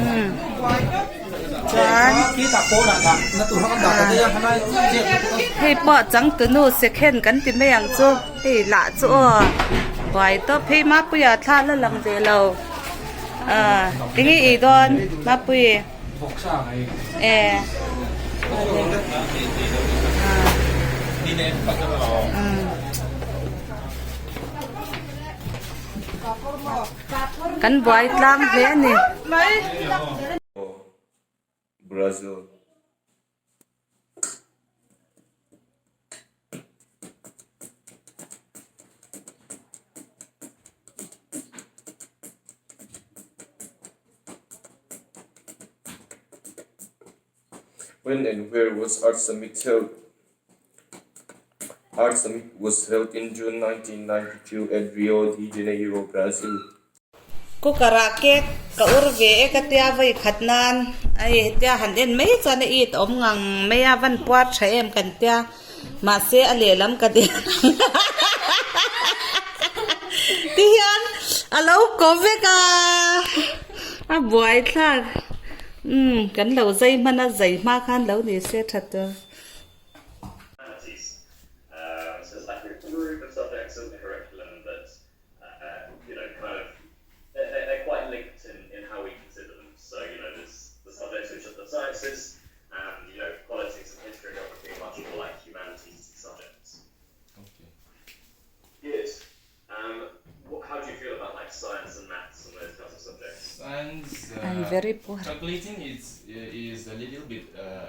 umm chuan hei pawh changtunu second kan ti mai ang chu hei lah chu aw buai tawp phei mapuia thla la lang ve lo ah enge ei dawn mapui. E Kan buai tlang hle a ni. Brazil. When and where was Art Summit held? Art Summit was held in June 1992 at Rio de Janeiro, Brazil. Cooker ah cake ka ur ve e ka tia vawi khat nan a hei hetia han en mai chuan a it awm ngang mai a van puar tha em kan tia mahse a lehlam ka den ti hian a lo ko vek a a buai thlak umm kan lo zai hman a zai hma khan lo ni se tha tur. uh, you know, kind of, they're, they're quite linked in, in how we consider them. So, you know, there's the subjects which are the sciences, and, you know, politics and history and geography are much more like humanities subjects. Okay. Good. Um, what, how do you feel about like science and maths and those kinds of subjects? Science, I'm very poor. Calculating is, is a little bit uh,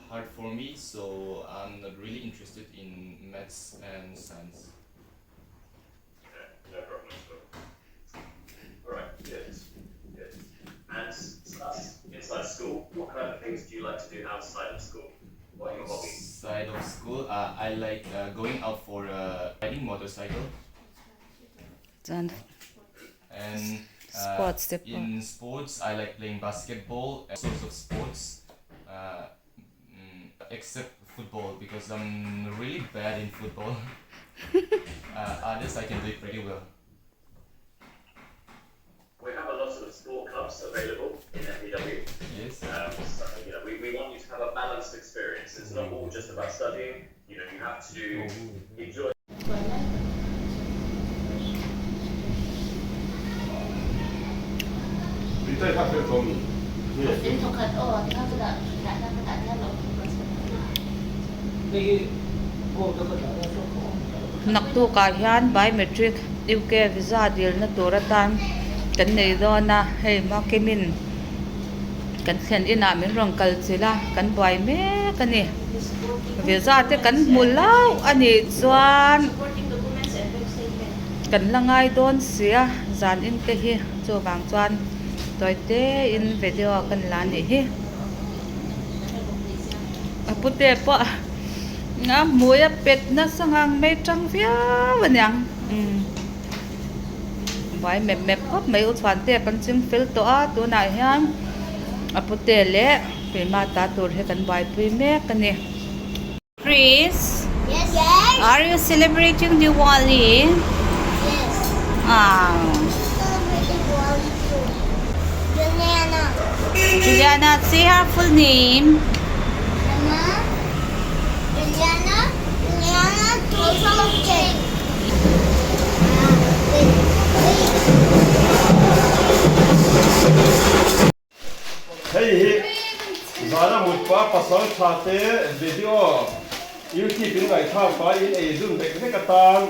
hard for me, so I'm not really interested in maths and science. Okay, no problem at all. All right, good. kind of things do you like to do outside of school? What are your hobbies? Side of school, uh, I like uh, going out for uh, riding motorcycle. Chuan And uh, sports te pawh. in sports, I like playing basketball and sorts of sports, uh, mm, except football because I'm really bad in football. uh, others, I can do it pretty well. We have a lot of sport clubs available in FEW. Yes. Um, so, you know, we, we want you to have a balanced experience. It's not all just about studying. You know, you have to enjoy Naktukah hian biometric UK visa dilna tur atan kan nei dawn a, hei Makimin kan thlen inah min rawn kal chilh a, kan buai mek a ni. Visa te kan hmu hlauh a nih chuan kan la ngai dawn si a, zan in te hi chuvang chuan tawi te in video kan la nih hi. A pute pawh a hmui a pet nasa ngang mai tang viau a niang umm buai mep mep khawp mai u chhuan te kan ching fel tawh a tunah hian a pute leh keimah ta tur hi kan buaipui mek a ni. Chris are you celebrating Diwali? Yes. Ah. Celebrating Diwali too. Juliana. Juliana, say her full name. Mama. Juliana. Juliana Total Hei hi zana mutpa pasal tha te video YouTube in ngaihthlak pa in ei dun vek vek atan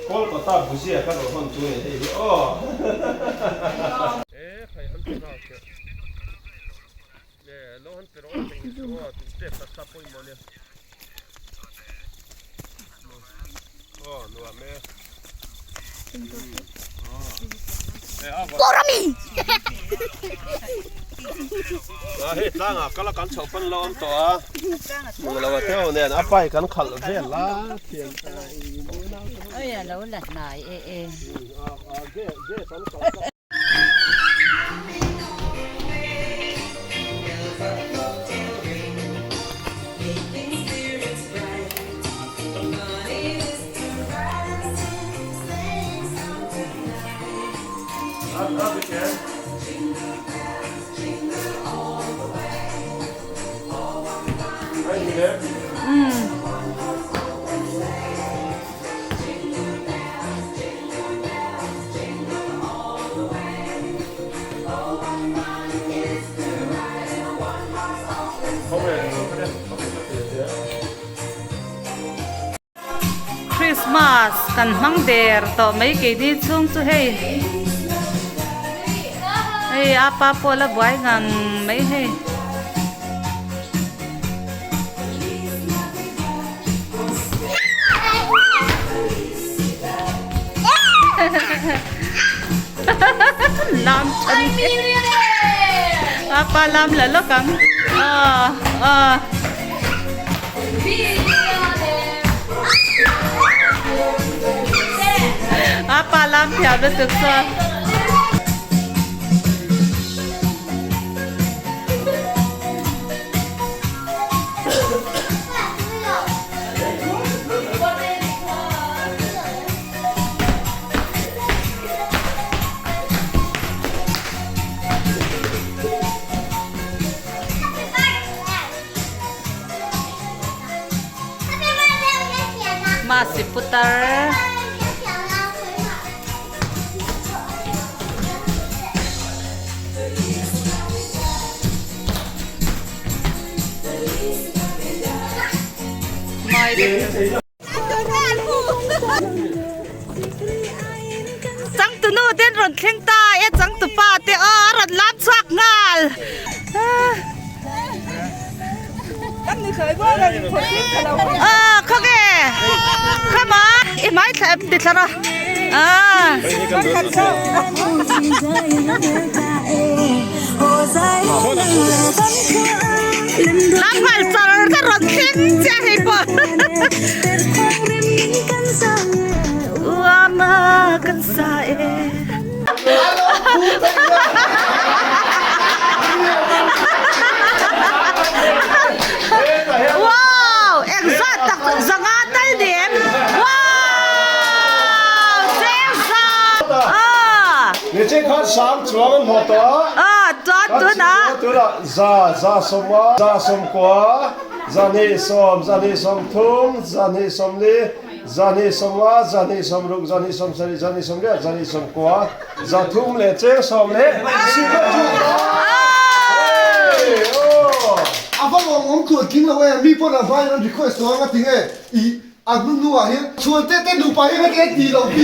Kolkata buzia ka rawn hawn chu a ni hei hi aw. Hei tlangah kal a kan chhoh pawn lo awm tawh a hmuh loh a theuh nen a bike an khalh vel a thian Christmas kan hmang der tawh mai keini chhung chu hei hei apa pawh la buai ngang mai hei. Lam than apa lam la lawk ang ah ah apa lam thiam lutuk chuan. Masi putar. Changtunu te an rawn thleng ta e changtupa te aw a rawn lam chhuak nghal. Aw khawnge come on i hmai thla em ti thlar a ah. Lam nghal char ka rawn thleng chiah hei pawh. Uama kan sa e. Wow! Engzat tak zanga tal ni em? Wow! Chengzat! Ah! Ni che khan sang chuang an hmuh tawh a. Ah, chuan tunah. Tunah za za sawmnga, za sawmkua, zahnih sawm, zahnih sawmthum, zahnih sawmli, Zahnih sawmnga, zahnih sawmruk, zahnih sawmsarih, zahnih sawmriat, zahnih sawmkua, zathum leh cheng sawm leh sika chu Hey! Aw! A va lawm awm tluan tling lo e, mi pawn a hmain an request tawh ang a ti nge i a hnu hnu ah hian chhuan te te nupa hi heti ti lo pi.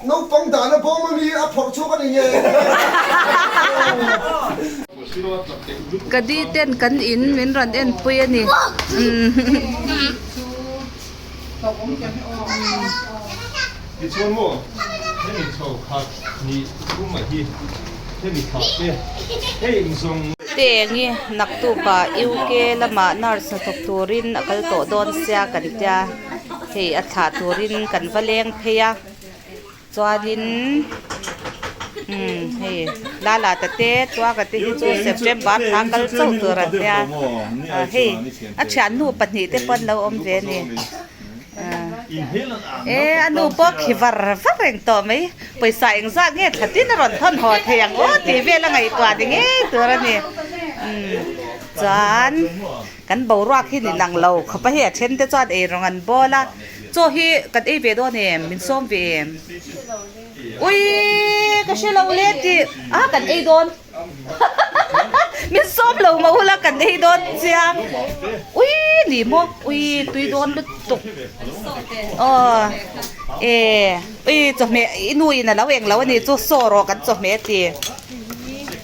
Naupang dahna bawm ami a phawrh chhuak a ni nge? Ka di ten kan in min rawn en pui a ni. Tichuan maw hemi chho khat ni tum a hi hemi thlah te hei inzawng. Tengi naktupa UK lamah nurse hnathawk turin a kal tawh dawn sia kan tia hei a thlah turin kan va leng phei a chuanin umm hei lala ta te tuaka te hi chu September thla kal chauh tur an tia hei a thiannu pahnih te pawh an lo awm ve a ni. E a nu pawh khi var var reng tawh mai pawisa engzat nge thla tin a rawn thawn haw thei ang aw tih vel a ngaihtuah ni ngei tur a ni chuan kan boruak hi ni nang lo khawp a hei a then te chuan ei rawng an bawl a chaw hi kan ei ve dawn em min sawm ve em ui ka hre lo le tih a kan ei dawn. Min sawm lo mah ula kan ei dawn chiang. Ui ni maw ui tui dawn lutuk. Aw e ui chawhmeh i nu in a lo eng lo a ni chu saw rawh kan chawhmeh a ti.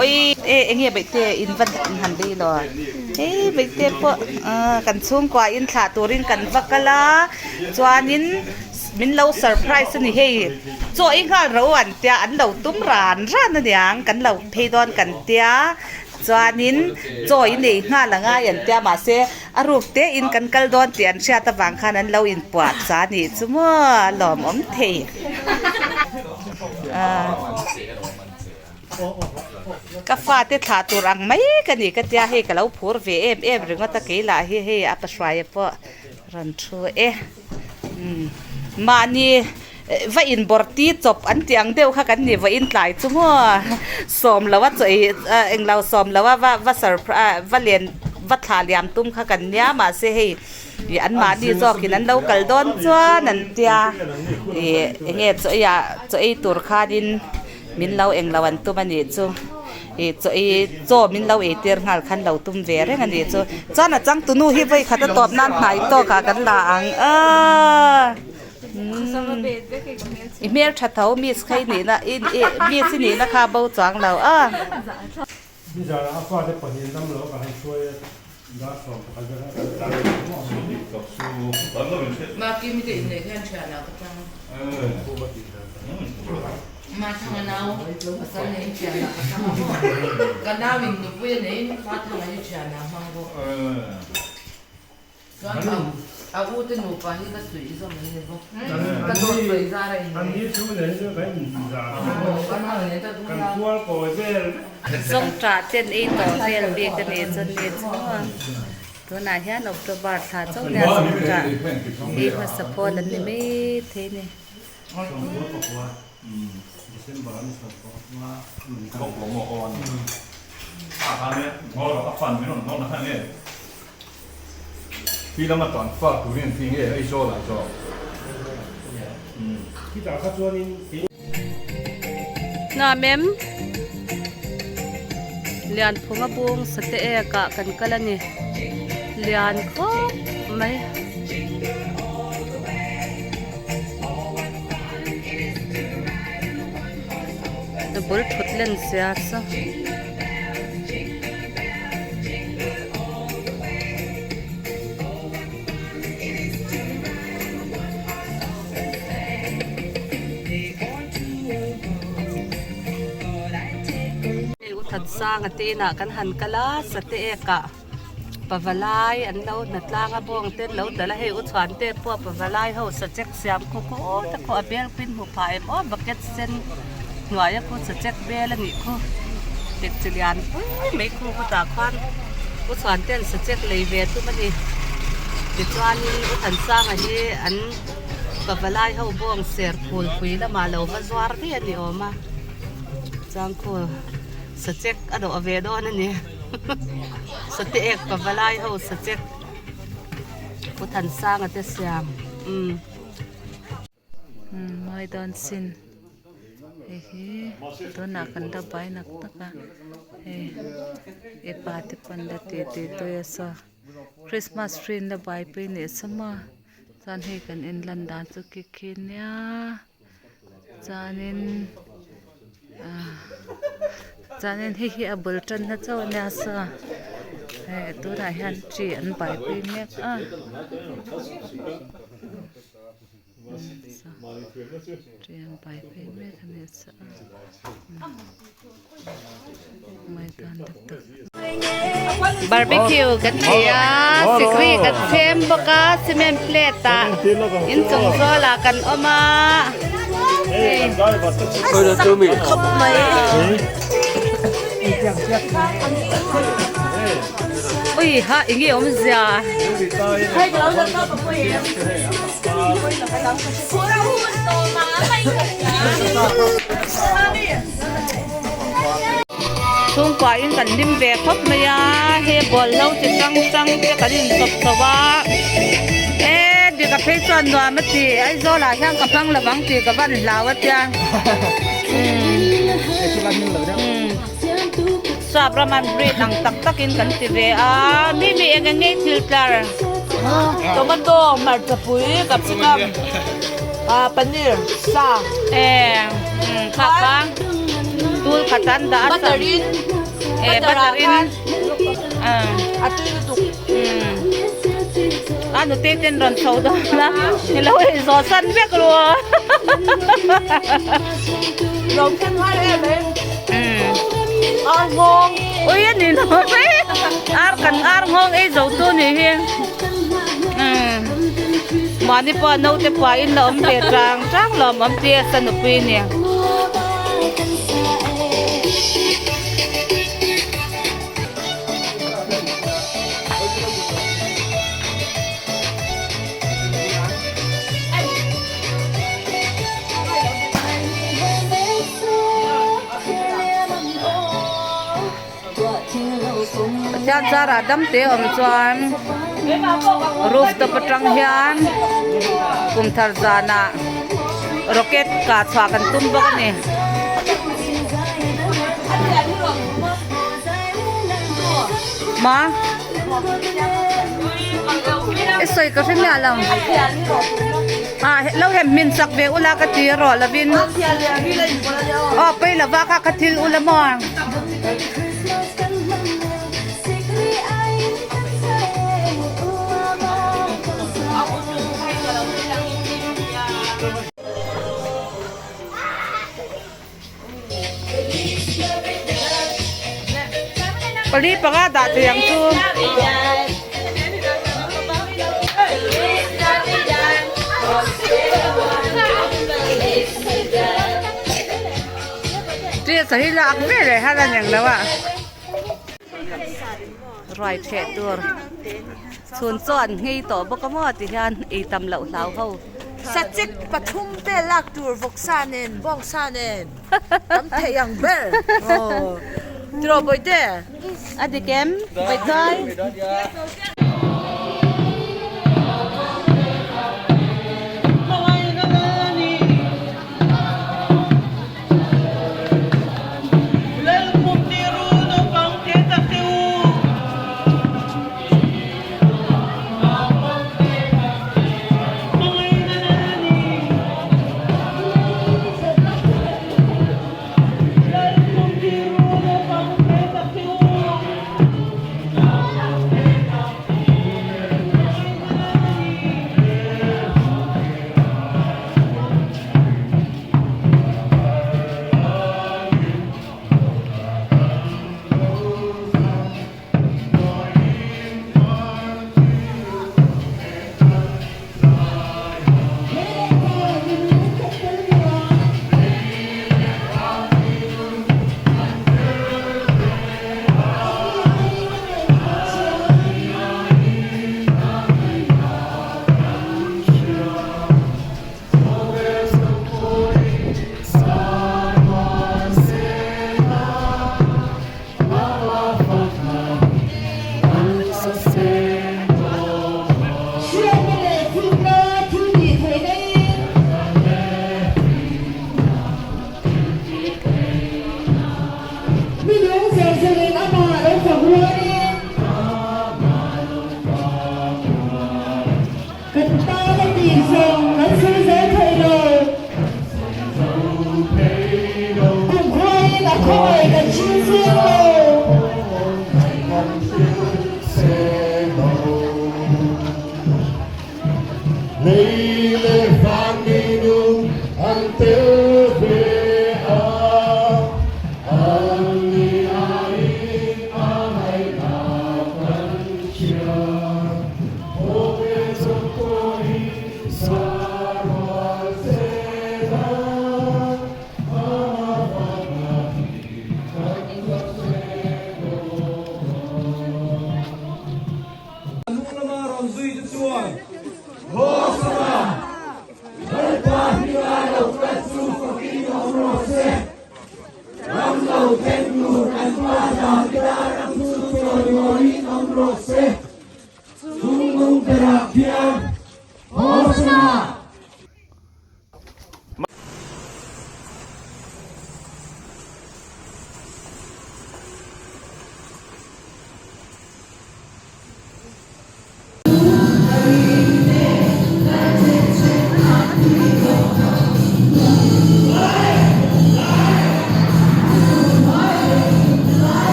Ui e eng nge baihte in va han bei lo hei baihte pawh kan chhungkua in thlah turin kan va kal a chuanin. Min lo surprise a ni hei, chaw ei nghal ro an tia an lo tum ran ran a niang kan lo phei dawn kan tia chuanin chaw i nei nghal a ngai an tia mahse a ruk te in kan kal dawn tih an hriat avang khan an lo inpuah cha a nih chu maw a lawmawm thei ka fate thlah tur ang mai ka ni ka tia hei ka lo phur ve em em ringawt a keilah hi hei a pahruaia pawh rawn thu e. Mahni va inbawrh ti chawp an tih ang deuh kha kan ni vawiin tlai chu maw sawm lo a chaw ei englo sawm lo a va va surprise va len va thlah liam tum kha kan nia mahse hei ih anmahni zawkin an lo kal dawn chuan an tia ih enge chaw ei ah chaw ei tur khanin min lo englo an tum a nih chu. Ih chaw ei chaw min lo ei tir nghal khan lo tum ve reng a nih chu. Chuan a changtunu hi vawi khat a tawp nan hnai tawk ah kan la ang aaa umm i hmel tha tho miss kha i nih na i miss i nih na kha bo chuang lo a. Zawngṭah ten ei tawh vel bik a ni chuan ni chu tunah hian October thla chauh nia zawngṭah ei hmasa pawl an ni maithei a ni. Nuam em? Lianphunga bung sate ek ah kan kal a ni. Lian khawp mai. A bul thut len sia chu. Hei u that sang a te inah kan han kal a sate ek ah pavalai an lo hna tlang a bawng te an lo dal a hei u chhuan te pawh pavalai ho sachek siam khaw khaw te khaw a bel pin hmu phah em aw bucket sen hnuai a khu sachek bel a nih khu dekchi lian pui mai khu khutah khuan u chhuan ten sachek lei ve tum a ni tichuanin u thansanga hi an pavalai ho bawng ser phul pui lamah lo va zuar daih a ni awm a changkhaw sachek a dawh ve dawn a ni. Sate ek pavalai ho sachek Pu Thansanga te siam umm. Umm mawi dawn sin hei hi tunah kan la bai nak tak a hei i pa te pawn la tih tih tui a saw christmas tree an la buaipui nih saw maw chuan hei kan en lan dan chu khi khi nia. Chuanin ah chuanin hei hi a bul tanna chauh a nia saw hei tunah hian tree an buaipui mek a tree an buaipui mek a ni saw Barbecue kan ti a sikri kan chhem bawk a cement plate ah inchung zawl ah kan awm a hei ui ha eng nge awmzia. Chhungkua in kan hlim ve khawp mai a he bawlhlo chi hrang hrang te kan in chawp chho a e dika phei chuan nuam a ti Aizawl ah hian ka hmang lo ang tih ka van hlau a tia sap ram an breed ang tak tak in kan ti ve a mi mi eng eng nge thil tlar tomato hmarcha pui capsicum ah paneer sa e kha kha tul khat an dah a butter in e butter in a tui lutuk a nute ten rawn chho dawn a ilo ei zawh san vek ru a lo khen har em em ar nghawng ui a ni lo mai ar kan ar nghawng ei zo tu ni hi mahni pawh naute pua in la awm ve chang chang lawm awm tia sa nupui nia. Pathian zarah dam te awm chuan rooftop atang hian kum thar zanah rocket kah chhuah kan tum bawk a ni. Ma I sawi ka hre miah lo ah lo hem hmin chak ve ula ka ti rawh lovin aw pawi lova kha ka thil ula maw. Pali panga dah thei ang chu. Tia sahi la ak ve leh har a neng lo a. Ruai theh tur chhun chaw an nghei tawh bawk a maw ti hian ei tam loh hlau ho. Sachek pathum te lak tur vawksa nen bawngsa nen tam theih ang ber aw. Tiraw Bawihte? A dik em? Bawihtuai.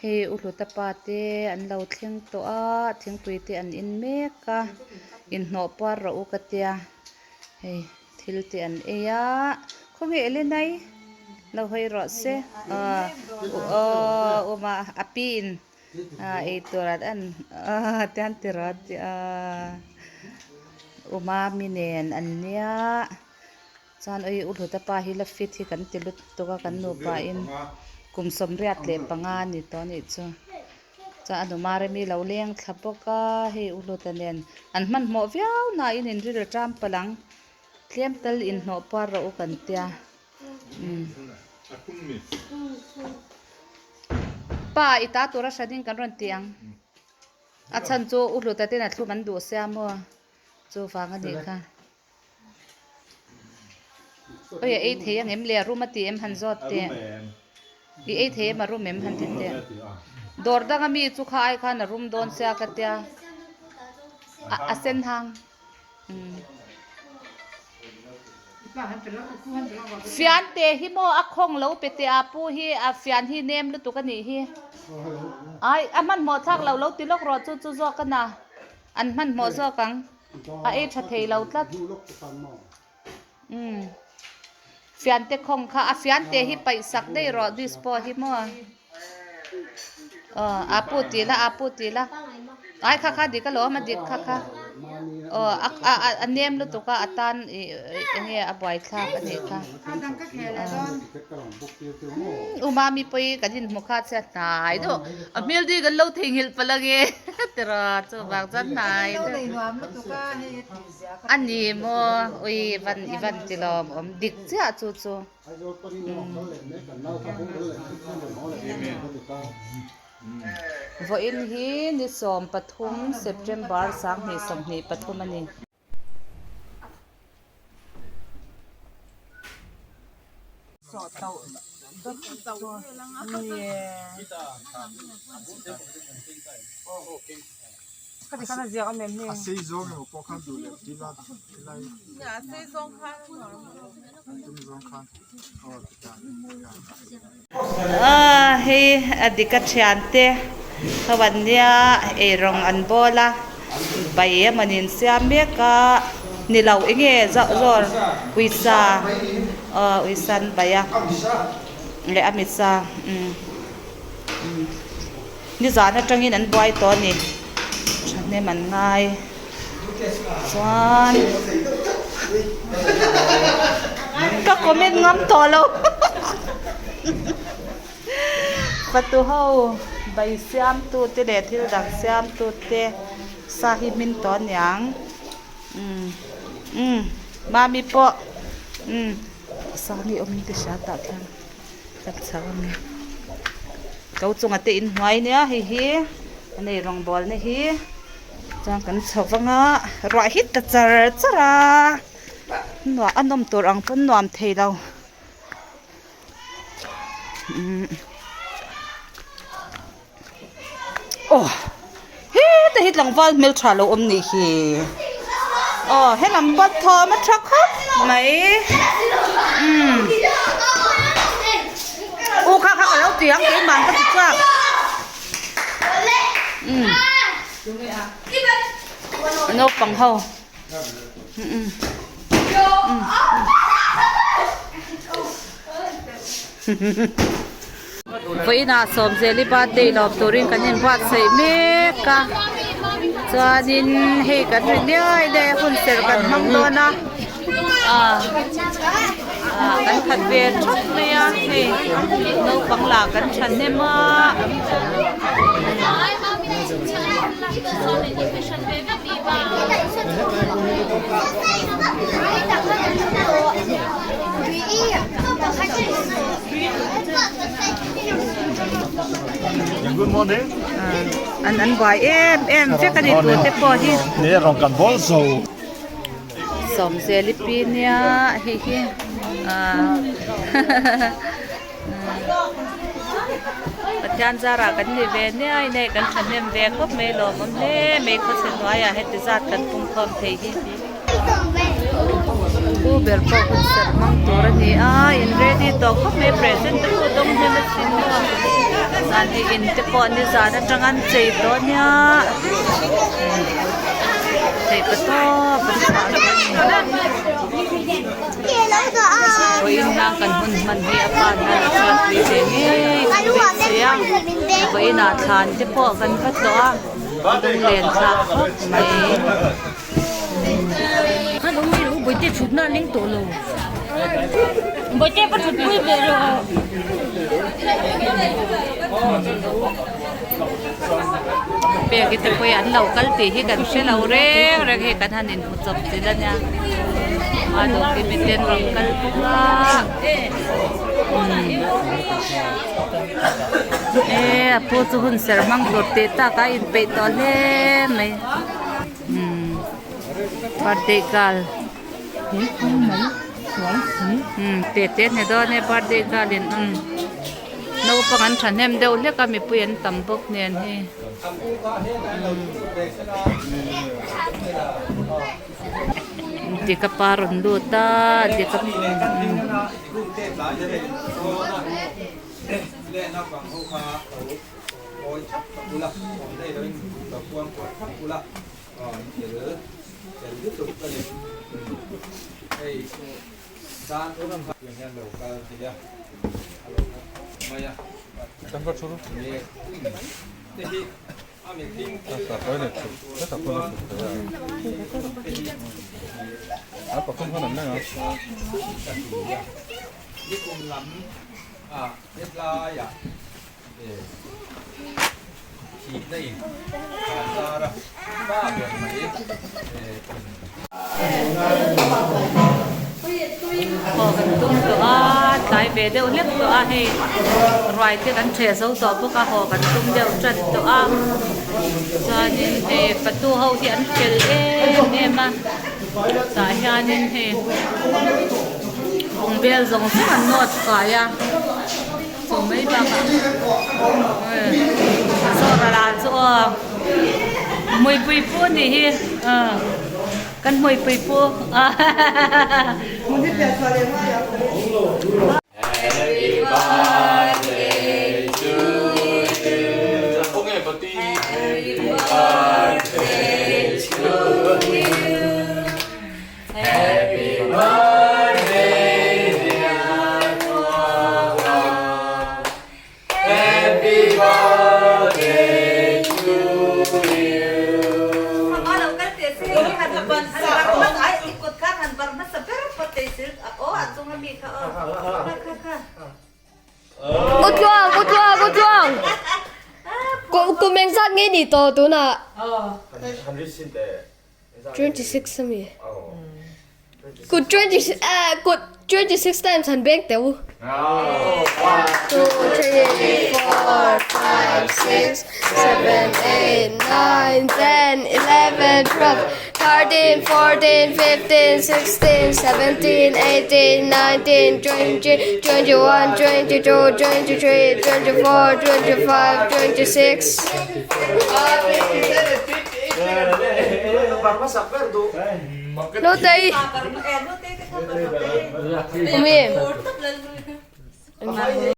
Hei u Hluta pa te an lo thleng tawh a thingpui te an in mek a inhnawh puar rawh u ka tia hei thil te an ei a khawnge Elenai lo hawi rawh se aw uma a pi in ei tur an tian ti rawh uma mi nen an nia. Chuan oi u Hluta pa hi la fit hi kan ti lut tuk a kan nupa in kum 85 a ni tawh anih chu. Chuan a numa remi lo leng thla bawk a hei u Hluta nen an hmanhmawh viau na in in ril ṭam palh ang tlem tal inhnawh puar rawh u kan tia umm. Pa i ta tura hran in kan rawn ti ang a chhan chu u Hluta ten a thlum an duh sia maw chuvang anih kha. Oi a ei thei ang em le a rum a ti em han zawt teh i ei thei em a rum em han ti teh dawr dang ami chu kha ai khan a rum dawn sia ka tia a sen hang umm. Fian te hi maw a khawng lo pe teh a pu hi a fian hi nem lutuk a nih hi. Ai a hmanhmawh thlak lo lo ti lawk rawh chu chu zawk a na an hmanhmawh zawk ang a ei tha thei lo tlat. Umm fian te khawng kha a fian te hi paih sak daih rawh dish pawh hi maw aw a pu tih la a pu tih la ai kha kha dik alawm a dik kha kha aw a a a nem lutuk a a tan ih eng nge a buai thlak a nih kha u mami pawh hi kan inhmu kha chhiat hnai deuh a hmel dih kan lo theihnghilh palh ange tiraw chuvang chuan hnai deuh. A ni maw? Ui van i van ti lawm awm dik chiah chu chu. Vawiin hi ni 13 September 2023 a ni. Hei a dik a thiante ho an nia eirawng an bawl a bai emawni an siam mek a ni lo eng nge zawr uisa aw uisa an bai a leh a misa umm nizan atangin an buai tawh a ni thahnem an ngai chuan ka comment ngam tawh lo fatu ho bai siam tu te leh thil dang siam tu te sa hi hmin tawh aniang umm umm mami pawh umm sa hi awm in ka hria tah khian. Ka chho a ni. Ko chunga te inhnuai nia hei hi a nei rawngbawlna hi chuan kan chho vang a ruah hi ta char char a nuah a nawm tur ang pawn nuam thei lo umm aw heta hi tlangval hmeltha lo awm nih hi aw helam pawh thawm a tha khawp mai umm u kha kha ka lo ti ang keimah ka ti chak umm naupang ho umm umm. Vawiinah Sawmzeli birthday lawm turin kan inbuatsaih mek a chuanin hei kan ri niai niai a hun serh kan hmang dawn a ah ah kan khat ve thap mai a hei naupang lah kan thahnem a. Good morning. An an buai em em vek a ni tu te pawh hi. Ni rawng kan bawl zo. Sawmzeli pi nia hei hi ah Pathian zarah kan ni ve niai nei kan thahnem ve khawp mai lawmawm hle mai khawchhe hnuaiah heti zat kan pungkhawm thei hi. Pu ber pawh hun serh hmang tur a ni a in ready tawh khawp mai present te pawh dawng hnem a sin maw zan hei in te pawh nizan atang an chei tawh a nia theih pa tawp an chhuah hlawm a ni vawiin hlang kan hun hman hi a pa hian a chhuatpui ve ngei kan beisei a vawiinah thlan te pawh kan va tlawh a lunglen thlak khawp mai. Peki te pawh hi an lo kal tih hi kan hre lo reng reng hei kan han inhmu chawp chilh a nia Madawkimi te an rawn kal bawk a e a pu chu hun serh hmang tur tih tak a inpeih tawh hle mai. Umm birthday girl umm te te ni dawn e birthday girl in umm naupang an thahnem deuh hlek a mipui an tam bawk nen hei umm. Dika pa rawn lut a Dika Aw kan tum tawh a tlai ve deuh hlek tawh a hei ruai te kan ṭheh zo tawh bawk a haw kan tum deuh ṭan tawh a chuanin hei fatu ho hi an fel em em a tah hianin hei bungbel zawng zawng an nawt fai a chu mai bakah zawra lah chu aw hmuipui pu anih hi kan hmuipui pu Happy birthday to you Happy birthday to you Happy birthday dear Tluanga Happy birthday to you U Tluang, U Tluang, U Tluang. Kum engzat nge ni tawh tunah? 26 ami. Kut 26 eh kut 26 times han beng teu. 1 2 3 4 5 6 7 8 9 10 11 12 13 14 15 16 17 18 19 20 21 22 23 24 25 26. Nutei. Umi.